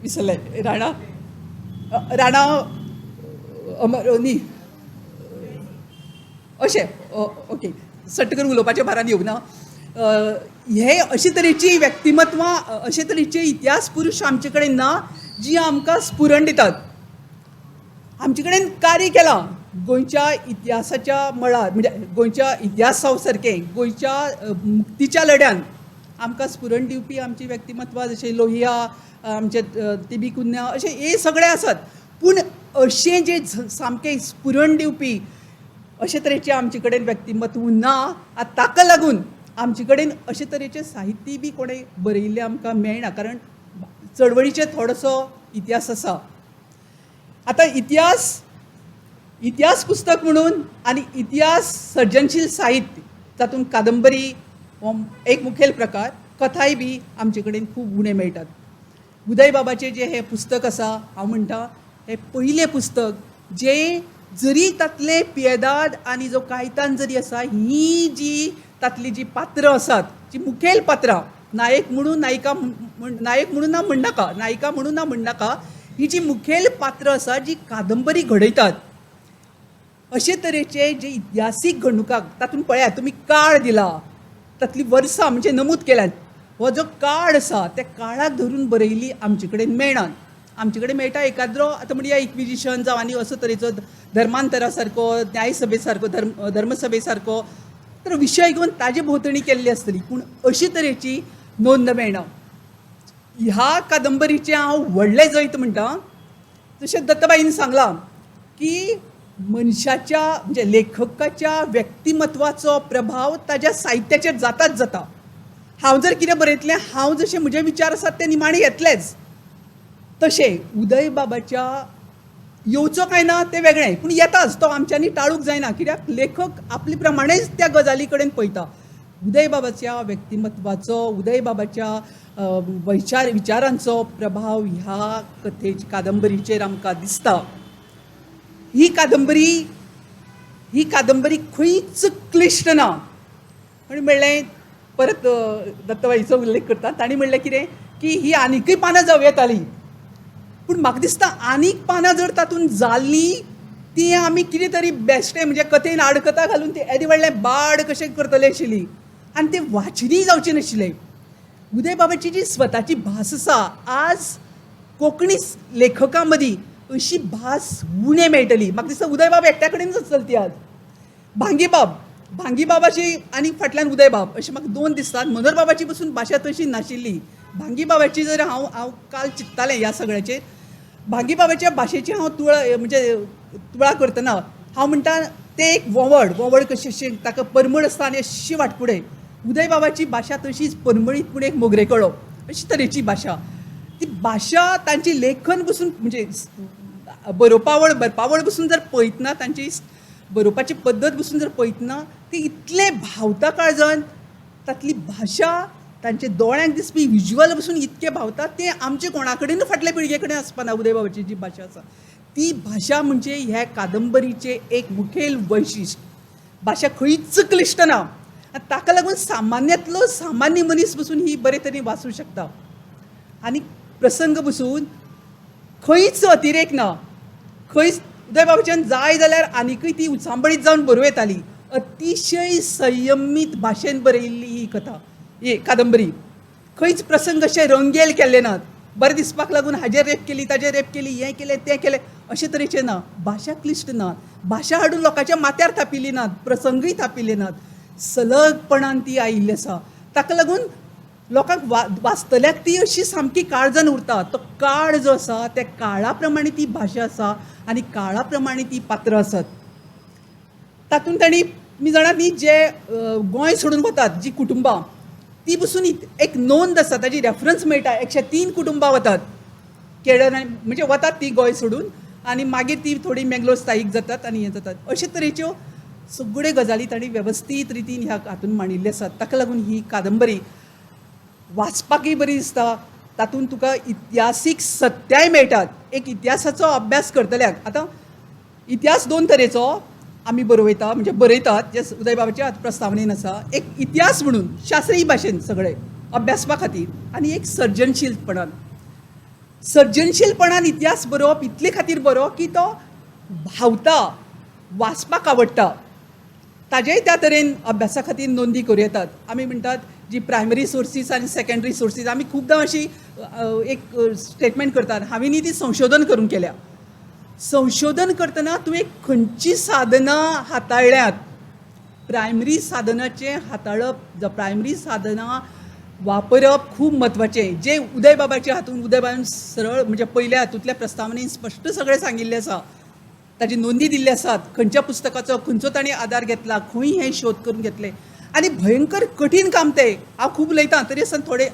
D: विसरले, राणा राणा अमर न्ही अशें ओके सट्ट करून उलोवपाच्या भारान येवना. हे अशे तरेची व्यक्तिमत्वां, अशे तरेचे इतिहास पुरुश आमचे कडेन ना जी आमकां स्फुरण दितात. आमचे कडेन कार्य केलां गोंयच्या इतिहासाच्या मळार, म्हणजे गोंयच्या इतिहासा सारकें गोंयच्या मुक्तीच्या लढ्यान आमकां स्फुरण दिवपी आमची व्यक्तिमत्वां जशें लोहिया, आमचे टी बी कुन्हा, अशे हे सगळे आसात. पूण अशें जें सामकें स्फुरण दिवपी अशे तरेचें आमचे कडेन व्यक्तिमत्व ना. आतां ताका लागून आमचे कडेन अशे तरेचें साहित्य बी कोणें बरयिल्लें आमकां मेळना, कारण चळवळीचें थोडोसो इतिहास आसा. आतां इतिहास पुस्तक म्हणून आनी इतिहास सर्जनशील साहित्य तातूंत कादंबरी हो एक मुखेल प्रकार, कथाय बी आमचे कडेन खूब उणें मेळटात. उदयबाबाचें जें हें पुस्तक आसा, हांव म्हणटा हें पयलें पुस्तक जें जरी तातलें पियेदाद आनी जो कायतान जरी आसा, ही जी तातलीं जी पात्रां आसात, जी मुखेल पात्रां नायक म्हणून नायिका म्हण नायक म्हणून ना म्हणनाका, नायिका म्हणून ना म्हणनाका, ही जी मुखेल पात्र आसा जी कादंबरी घडयतात अशे तरेचे जे इतिहासीक घडणुकांक तातूंत पळयात तुमी काळ दिला, तातली वर्सां म्हणजे नमूद केल्यात. हो जो काळ आसा त्या काळाक धरून बरयल्ली आमचे कडेन मेळना. आमचे कडेन मेळटा एकाद्रो आतां म्हणया इक्विजिशन जावं आनी असो तरेचो धर्मांतरा सारको, न्यायसभे सारको, धर्मसभे सारको तर विशय घेवन ताजे भोंवतणी केल्ली आसतली, पूण अशे तरेची नोंद मेळना. ह्या कादंबरीचें हांव व्हडलें जैत म्हणटा. जशें दत्तबाईन सांगलां की मनशाच्या म्हणजे लेखकाच्या व्यक्तिमत्वाचो प्रभाव ताज्या साहित्याचेर जाताच जाता. हांव जर कितें बरयतलें, हांव जशें म्हजे विचार आसात ते निमाणे येतलेच. तशें उदयबाबाच्या येवचो काय ना तें वेगळें, पूण येताच, तो आमच्यांनी टाळूंक जायना, कित्याक लेखक आपले प्रमाणेच त्या गजाली कडेन पळयता. उदयबाबाच्या व्यक्तिमत्वाचो, उदयबाबाच्या विचारांचो प्रभाव ह्या कथे कादंबरीचेर आमकां दिसता. ही कादंबरी खंयच क्लिश्ट ना. आनी म्हणलें परत दत्तबाईचो उल्लेख करता, तांणी म्हणलें कितें की ही आनीकय पानां जावं येतालीं, पूण म्हाका दिसता आनीक पानां जर तातूंत जालीं ती आमी कितें तरी बेश्टें म्हणजे कथेन आडकथा घालून ती येदें व्हडलें बाड कशें करतले आशिल्ली आनी तें वाचनीय जावचें नाशिल्लें. उदयबाबाची जी स्वताची भास आसा, आज कोंकणी लेखकां मदीं अशी भास उणें मेळटली. म्हाका दिसता उदयबाब एकट्या कडेनच आसतली ती आज. भांगीबाब, भांगीबाबाची आनी फाटल्यान उदयबाब अशें म्हाका दोन दिसतात. मनोहरबाबाची पसून भाशा तशी नाशिल्ली. भांगीबाबाची जर हांव हांव काल चिंत्तालें ह्या सगळ्याचेर, भांगीबाबाच्या भाशेची हांव तुळा म्हणजे तुळा करतना हांव म्हणटा तें एक वोवड वोवड कशें अशें ताका परमळ आसता आनी अशी वाटकुडें. उदयबाबाची भाशा तशीच परमळीत, पूण एक मोगरेकळो अशी तरेची भाशा. ती भाशा तांची लेखन पसून म्हणजे बरोवपावळ बरपावळ पसून जर पळयतना, तांची बरोवपाची पद्दत पसून जर पळयतना ती इतलें भावता काळजान, तातली भाशा तांच्या दोळ्यांक दिसपी विज्युअल पसून इतकें भावता तें आमचे कोणा कडेन फाटल्या पिळगे कडेन आसपाना. उदयबाबाची जी भाशा आसा ती भाशा म्हणजे ह्या कादंबरीचें एक मुखेल वैशिश्ट. भाशा खंयच क्लिश्ट ना आनी ताका लागून सामान्यांतलो सामान्य मनीस पसून ही बरे तरेन वाचूं शकता. आनी प्रसंग पसून खंयच अतिरेक ना, खंयच उदयबाबाच्यान जाय जाल्यार आनीकय ती उचांबळीत जावन बरोवं येताली. अतिशय संयमीत भाशेन बरयल्ली ही कथा, ही कादंबरी. खंयच प्रसंग अशे रंगेल केल्ले नात, बरें दिसपाक लागून हाजेर रेप केली, ताजेर रेप केली, हें केलें तें केलें अशे तरेचें ना. भाशा क्लिश्ट ना, भाशा हाडून लोकांच्या माथ्यार थापिल्ली नात, प्रसंगय थापिल्ले नात, सलगपणान ती आयिल्ली आसा. ताका लागून लोकांक वाचतल्याक ती अशी सामकी काळजान उरता. तो काळ जो आसा त्या काळा प्रमाणे ती भाशा आसा आनी काळा प्रमाणे ती पात्रां आसात. तातूंत तांणी तुमी जाणात न्ही जे गोंय सोडून वतात जी कुटुंबां ती पसून एक नोंद आसा, ताजी रेफरन्स मेळटा. 103 कुटुंबां वतात केरळ म्हणजे वतात ती गोंय सोडून आनी मागीर ती थोडी मेंगलोर स्थायीक जातात आनी हें जातात. अशे तरेच्यो सगळ्यो गजाली तांणी वेवस्थीत रितीन ह्या हातून मांडिल्ल्यो आसात. ताका लागून ही कादंबरी वाचपाकय बरी दिसता. तातूंत तुका इतिहासीक सत्याय मेळटात. एक इतिहासाचो अभ्यास करतल्याक आतां इतिहास दोन तरेचो आमी बरयता म्हणजे बरयतात, जे उदयबाबाच्या प्रस्तावनेन आसा. एक इतिहास म्हणून शास्त्रीय भाशेन सगळे अभ्यासपा खातीर आनी एक सर्जनशीलपणान. सर्जनशीलपणान इतिहास बरोवप इतले खातीर बरो की तो भावता, वाचपाक आवडटा. ताजेय त्या तरेन अभ्यासा खातीर नोंदी करूं येतात. आमी म्हणटात जी प्रायमरी सोर्सीस आनी सेकेंडरी सोर्सीस, आमी खुबदां अशी एक स्टेटमेंट करतात. हांवें न्ही ती संशोधन करून केल्या. संशोधन करतना तुवें खंयची साधनां हाताळ्ळ्यांत, प्रायमरी साधनाचें हाताळप, प्रायमरी साधनां वापरप खूब म्हत्वाचें. जें उदयबाबाच्या हातून उदयबाबान सरळ म्हणजे पयल्या हातूंतल्या प्रस्तावनेन स्पश्ट सगळें सांगिल्लें आसा, ताजी नोंदी दिल्ली आसात, खंयच्या पुस्तकाचो खंयचो ताणें आदार घेतला, खंय हें शोध करून घेतलें. आनी भयंकर कठीण काम तें. हांव खूब उलयतां तरी आसतना थोडे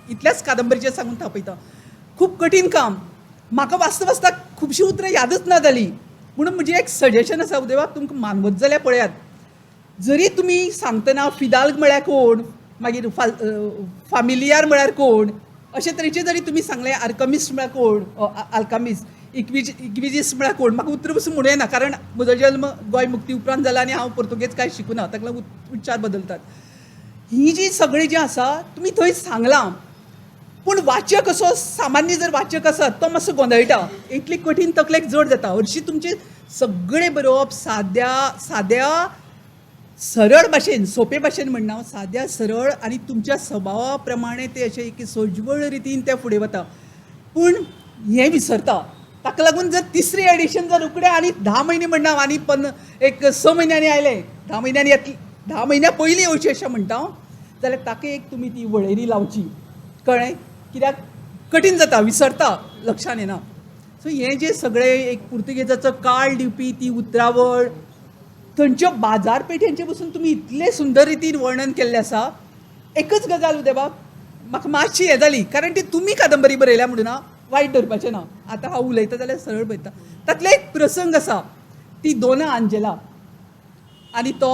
D: इतल्याच कादंबरीचेर सांगून थापयतां. खूब कठीण काम. म्हाका वाचता वाचता खुबशीं उतरां यादच ना जालीं. म्हणून म्हजें एक सजेशन आसा उदयबाब, तुमकां मानवत जाल्यार पळयात, जरी तुमी सांगतना फिदाल्ग म्हळ्यार कोण, मागीर फामिलियार म्हळ्यार कोण, अशे तरेचे जरी तुमी सांगलें, आर्कमिस्ट म्हळ्यार कोण, आल्कामिस्ट, इक्विजिस्ट म्हळ्यार कोण, म्हाका उतरां पसून म्हणूं येना, कारण म्हजो जल्म गोंय मुक्ती उपरांत जाला आनी हांव पुर्तुगेज कांय शिकूना, ताका लागून उच्चार बदलतात. ही जी सगळीं जी आसा तुमी थंय सांगलां, पूण वाचक असो सामान्य जर वाचक आसा तो मातसो गोंदळटा, इतली कठीण तकलेक जड जाता. हरशीं तुमचें सगळें बरोवप साद्या साद्या सरळ भाशेन, सोंपे भाशेन म्हणना हांव, साद्या सरळ आनी तुमच्या स्वभावा प्रमाणे तें अशें एक सोज्वळ रितीन तें फुडें वता. पूण हें विसरता, ताका लागून जर तिसरी एडिशन जर उकडें आनी 10 म्हयने म्हणना हांव, आनी एक 6 म्हयन्यांनी आयलें, 10 म्हयन्यांनी येतलें, 10 म्हयन्या पयलीं येवचें अशें म्हणटा हांव, जाल्यार ताका एक तुमी ती वळेरी लावची, कळ्ळें? कित्याक कठीण जाता, विसरता, लक्षान येना. सो हें जें सगळें एक पुर्तुगेजाचो काळ दिवपी ती उतरावळ, थंयच्यो बाजारपेठेंचे पसून तुमी इतले सुंदर रितीन वर्णन केल्लें आसा. एकच गजाल उदयबाब म्हाका मातशी हें जाली, कारण ती तुमी कादंबरी बरयल्या म्हणून हांव वायट धरपाचें ना, आतां हांव उलयता जाल्यार सरळ बरयता. तातलो एक प्रसंग आसा, ती दोना आंजेला आनी तो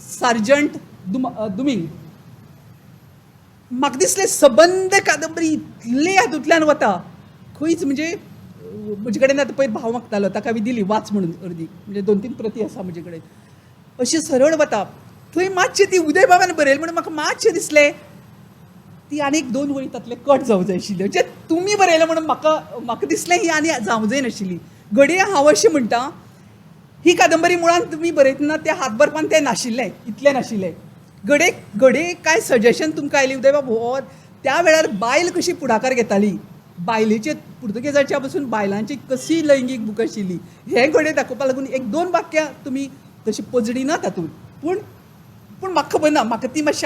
D: सार्जंट दुमींग, म्हाका दिसलें सबंद कादंबरी इतले हातूंतल्यान वता, खंयच म्हणजे म्हजे कडेन आतां पयर भाव मागतालो, ताका हांवें दिली वाच म्हणून अर्दी, म्हणजे 2-3 प्रती आसा म्हजे कडेन, अशी सरळ वता. थंय मातशें ती उदयबाबान बरयलें म्हणून म्हाका मातशें दिसलें ती आनीक 2 वळी तातलें कट जावं जाय आशिल्ल्यो, जे तुमी बरयलें म्हणून म्हाका म्हाका दिसलें ही आनी जावं जाय नाशिल्ली. घडये हांव अशें म्हणटा, ही कादंबरी मुळांत तुमी बरयतना त्या हातबरपान तें नाशिल्लें, इतलें नाशिल्लें. घडये घडये कांय सजेशन तुमकां आयलें उदयबाब, हो त्या वेळार बायल कशी फुडाकार घेताली, बायलेचे पुर्तुगेजाच्या पसून बायलांची कशी लैंगीक भूक आशिल्ली हें घडये दाखोवपा लागून 1-2 वाक्यां तुमी तशी पजडी ना तातूंत, पूण पूण म्हाका खबर ना, म्हाका ती मातशी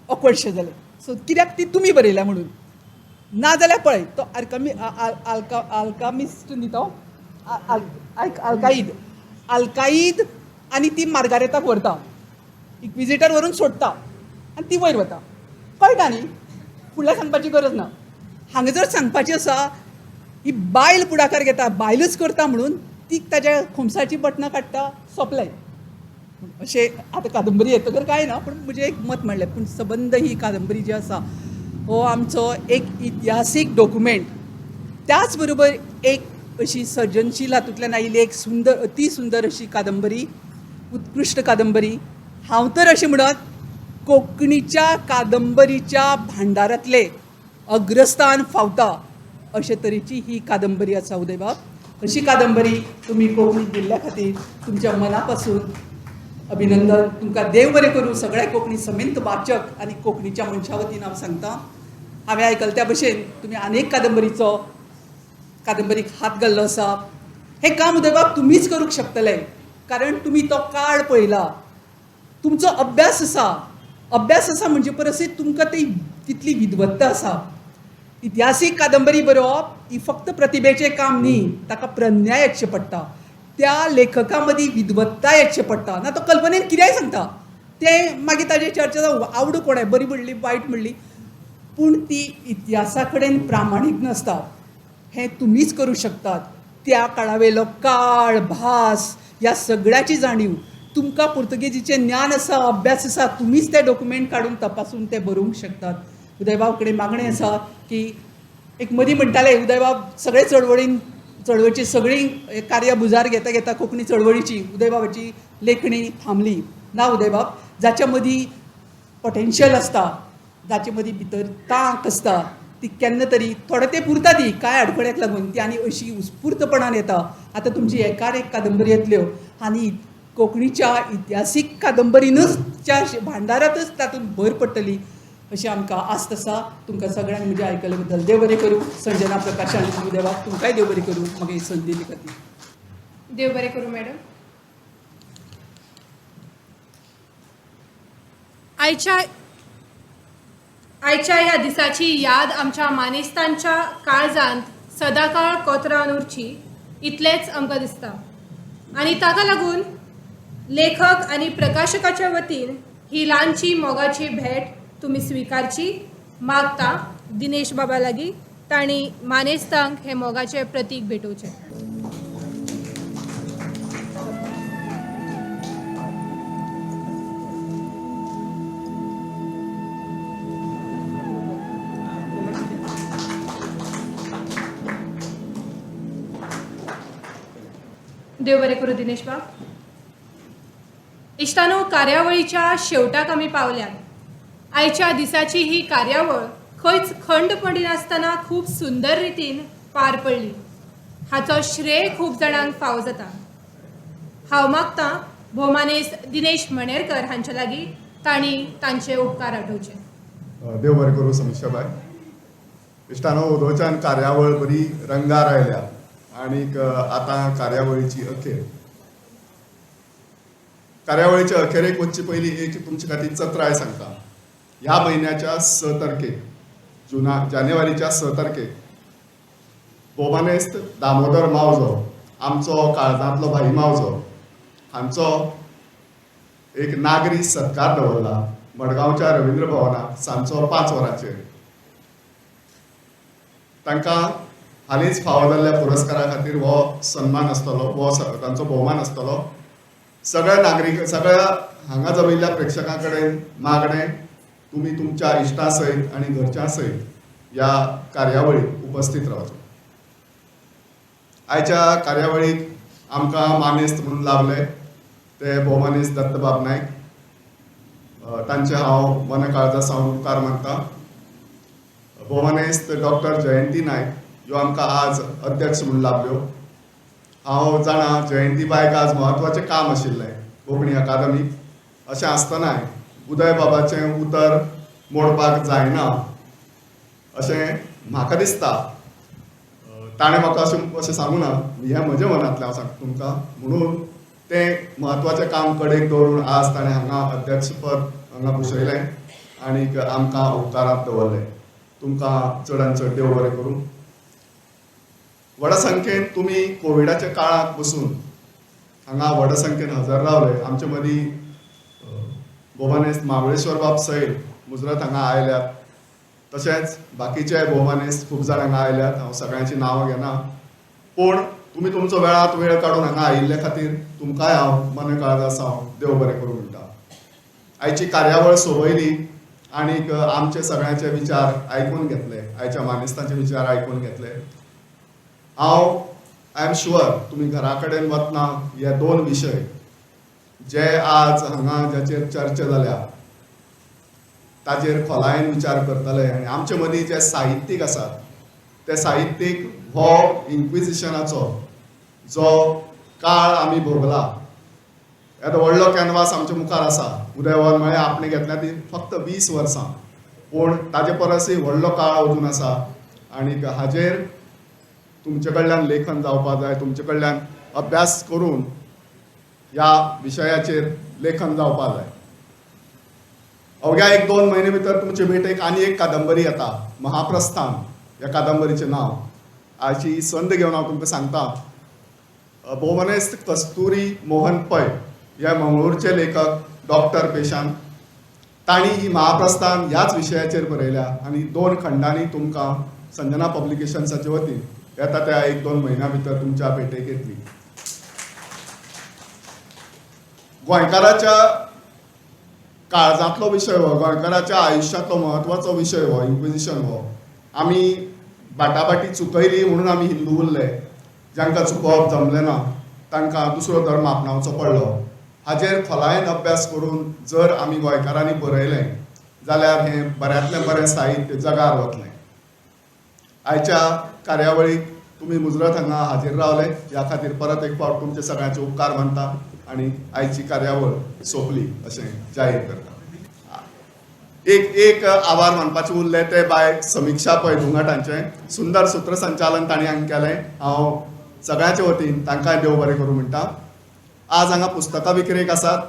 D: ऑकवर्डशें जालें. सो कित्याक ती तुमी बरयल्या म्हणून, ना जाल्यार पळय तो आर्कमी आल्का आल्कामिस्ट न्ही तो आल्काईद, आल्काईद आनी ती मार्गारेताक व्हरता, इक्विजिटर व्हरून सोडटा आनी ती वयर वता, कळटा न्ही, फुडल्या सांगपाची गरज ना. हांगा जर सांगपाची आसा ही बायल फुडाकार घेता, बायलूच करता म्हणून ती ताज्या खोमसाची बटनां काडटा, सोंपलें. अशें आतां कादंबरी येतकर कांय ना, पूण म्हजें एक मत म्हणलें. पूण सबंद ही कादंबरी जी आसा हो आमचो एक इतिहासीक डॉक्युमेंट, त्याच बरोबर एक अशी सर्जनशील हातूंतल्यान आयिल्ली एक सुंदर, अती सुंदर अशी कादंबरी, उत्कृश्ट कादंबरी. हांव तर अशें म्हणत कोंकणीच्या कादंबरीच्या भांडारांतलें अग्रस्थान फावता अशे तरेची ही कादंबरी आसा उदयबाब. अशी कादंबरी तुमी कोंकणीत दिल्ल्या खातीर तुमच्या मना पासून अभिनंदन. तुमकां देव बरें करूं. सगळ्या कोंकणी समेंत वाचक आनी कोंकणीच्या मनशा वतीन हांव सांगता, हांवें आयकल त्या भशेन तुमी आनेक कादंबरीचो कादंबरीक हात घाल्लो आसा. हें काम उदयबाब तुमीच करूंक शकतले, कारण तुमी तो काळ पळयला, तुमचो अभ्यास आसा. अभ्यास आसा म्हणजे परस तुमकां ती तितली विद्वत्ता आसा. इतिहासीक कादंबरी बरोवप ही फक्त प्रतिभेचें काम न्ही, ताका प्रज्ञा येवचें पडटा, त्या लेखका मदीं विद्वत्ता येवचें पडटा. ना तो कल्पनेन कितेंय सांगता, तें मागीर ताजेर चर्चा जावं, आवडूं कोणें, बरी म्हणली वायट म्हणली, पूण ती इतिहासा कडेन प्रामाणीक नासता. हें तुमीच करूं शकतात. त्या काळावेलो काळ, भास ह्या सगळ्याची जाणीव तुमकां पुर्तुगेजीचें ज्ञान आसा, अभ्यास आसा, तुमीच ते डॉक्युमेंट काडून तपासून ते बरोवंक शकतात. उदयबाब कडेन मागणें आसा की एक मदीं म्हणटाले उदयबाब सगळे चळवळीन चळवळीची सगळीं कार्यां भुजार घेता घेता कोंकणी चळवळीची उदयबाबाची लेखणी थांबली ना. उदयबाब जाच्या मदीं पोटेन्शियल आसता, जाचे मदीं भितर तांक आसता, ती केन्ना तरी थोडे ते पुरता, ती कांय आडखळ्याक लागून ती आनी अशी उत्स्फूर्तपणान येता. आतां तुमची एकार एक कादंबरी येतल्यो आनी कोंकणीच्या इतिहासीक कादंबरीनूच च्या भांडारांतच तातूंत भर पडटली अशी आमकां आस्त आसा. तुमकां सगळ्यांक म्हजें आयकले बद्दल देव बरें करूं. संजना प्रकाशन उदयबाब तुमकांय देव बरें करूं म्हाका ही संदी दिल्ली खातीर.
A: देव बरें करूं मॅडम. आयच्या आयच्या ह्या दिसाची याद आमच्या मानेस्तांच्या काळजांत सदाकाळ कोतरावन उरची इतलेंच आमकां दिसता आनी ताका लागून लेखक आनी प्रकाशकाच्या वतीन ही ल्हानशी मोगाची भेट तुमी स्विकारची मागता दिनेश बाबा लागीं तांणी मानेस्तांक हें मोगाचें प्रतीक भेटोवचें. देव बरें करूं दिनेश बाब. इश्टानो, कार्यावळीच्या शेवटाक आमी पावल्यात. आयच्या दिसाची ही कार्यावळ खंयच खंड पडिनासतना खूब सुंदर रितीन पार पडली. हाचो श्रेय खूब जाणांक फावो जाता. हांव मागतां भोवमानेस्त दिनेश मणेरकर हांचे लागीं तांणी तांचे उपकार आठोवचे.
E: देव बरें करूं समिक्षाबाय. इश्टानो, उदोच्यान कार्यावळ बरी रंगार आयल्या आनीक आतां कार्यावळीची अखेर. कार्यावळीच्या अखेरेक वचचे पयलीं एक तुमचे खातीर चत्राय सांगता. ह्या म्हयन्याच्या 6 तारखेक, जानेवारीच्या 6 तारखेक भोवमानेस्त दामोदर मावजो, आमचो काळजांतलो भाई मावजो, हांचो एक नागरी सत्कार दवरला मडगांवच्या रवींद्र भवनात सांजचो 5 वरांचेर. तांकां हालींच फावो जाल्ल्या पुरस्कारा खातीर हो सन्मान आसतलो, हो तांचो भोवमान आसतलो. सगळ्या नागरीक, सगळ्या हांगा जमिल्ल्या प्रेक्षकां कडेन मागणें, तुमी तुमच्या इश्टां सयत आनी घरच्यां सयत ह्या कार्यावळीक उपस्थीत रावचो. आयच्या कार्यावळीक आमकां मानेस्त म्हणून लाभले ते भोवमानेस्त दत्तबाब नायक. तांचे हांव मन काळजा सावन उपकार मानता. भोवमानेस्त डॉक्टर जयंती नायक ह्यो आमकां आज अध्यक्ष म्हणून लाभल्यो. हांव जाणा जयंती बायक आज म्हत्वाचें काम आशिल्लें कोंकणी अकादमीक. अशें आसतनाय उदय बाबाचें उतर मोडपाक जायना अशें म्हाका दिसता. ताणें म्हाका अशें अशें सांगूं ना, हें म्हज्या मनांतलें हांव सांगता तुमकां. म्हणून तें म्हत्वाचें काम कडेक दवरून आज ताणें हांगा अध्यक्षपद हांगा भुशयलें आनीक आमकां उपकारांत दवरलें. तुमकां चडान चड देव बरें करूं. व्हडा संख्येन तुमी कोविडाच्या काळाक बसून हांगा व्हडा संख्येन हजर रावले. आमचे मदीं भोवमानेस्त महाबळेश्वर बाब सैल मुजरत हांगा आयल्यात, तशेंच बाकीचे भोवमानेस्त खूब जाण हांगा आयल्यात. हांव सगळ्यांची नांवां घेना, पूण तुमी तुमचो वेळांत वेळ काडून हांगा आयिल्ले खातीर तुमकांय हांव मन काळजा सावन देव बरें करूं म्हणटा. आयची कार्यावळ सोबयली आनीक आमचे सगळ्यांचे विचार आयकून घेतले, आयच्या मानेस्तांचे विचार आयकून घेतले. हांव I am sure तुमी घरा कडेन वतना हे 2 विशय जे आज हांगा जाचेर चर्चा जाल्या ताचेर खोलायेन विचार करतले आनी आमचे मदीं जे साहित्यीक आसात ते साहित्यीक हो इन्क्विजिशनाचो जो काळ आमी भोगला, येदो व्हडलो कॅनवास आमच्या मुखार आसा. उदयवान म्हळें आपणें घेतल्या ती फक्त 20 वर्सां, पूण ताजे परसय व्हडलो काळ अजून आसा आनीक हाजेर तुमचे कडल्यान लेखन जावपाक जाय, तुमचे कडल्यान अभ्यास करून ह्या विशयाचेर लेखन जावपाक जाय. अवघ्या 1-2 म्हयने भितर तुमचे भेटेक आनी एक कादंबरी येता, महाप्रस्थान ह्या कादंबरीचें नांव. आयची ही संद घेवन हांव तुमकां सांगता, भोवमानेस्त कस्तुरी मोहन पै ह्या मंगळूरचे लेखक डॉक्टर पेशान तांणी ही महाप्रस्थान ह्याच विशयाचेर बरयल्या आनी 2 खंडांनी तुमकां संजना पब्लिकेशन्साचे वतीन येता त्या 1-2 म्हयन्या भितर तुमच्या भेटेक येतली. गोंयकाराच्या काळजांतलो विशय हो, गोंयकाराच्या आयुश्यांतलो म्हत्वाचो विशय हो इन्क्विजिशन हो. आमी बाटाबाटी चुकयली म्हणून आमी हिंदू उरले, जांकां चुकोवप जमलें ना तांकां दुसरो धर्म आपणावचो पडलो. हाजेर खोलायेन अभ्यास करून जर आमी गोंयकारांनी बरयलें जाल्यार हें बऱ्यांतलें बरें साहित्य जगार वतलें. आयच्या कार्यावळीक तुमी मुजरत हांगा हाजीर रावले ह्या खातीर परत एक फावट तुमचे सगळ्यांचे उपकार मानता आनी आयची कार्यावळ सोंपली अशें जाहीर करता. एक एक आभार मानपाचें उरलें ते बाय समिक्षा पै धुंगट हांचें सुंदर सूत्रसंचालन तांणी हांगा केलें. हांव सगळ्यांचे वतीन तांकांय देव बरें करूं म्हणटा. आज हांगा पुस्तकां विक्रेक आसात,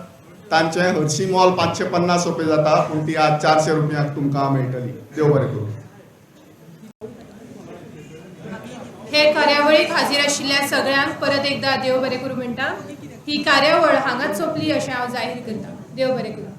E: तांचें हरशी मोल 550 रुपया जाता, पूण ती आज 400 रुपयांक तुमकां मेळटली. देव बरें करूं.
A: हे कार्यावळीक हाजीर आशिल्ल्या सगळ्यांक परत एकदा देव बरें करूं म्हणटा. ही कार्यावळ हांगाच सोंपली अशें हांव जाहीर करता. देव बरें करूं.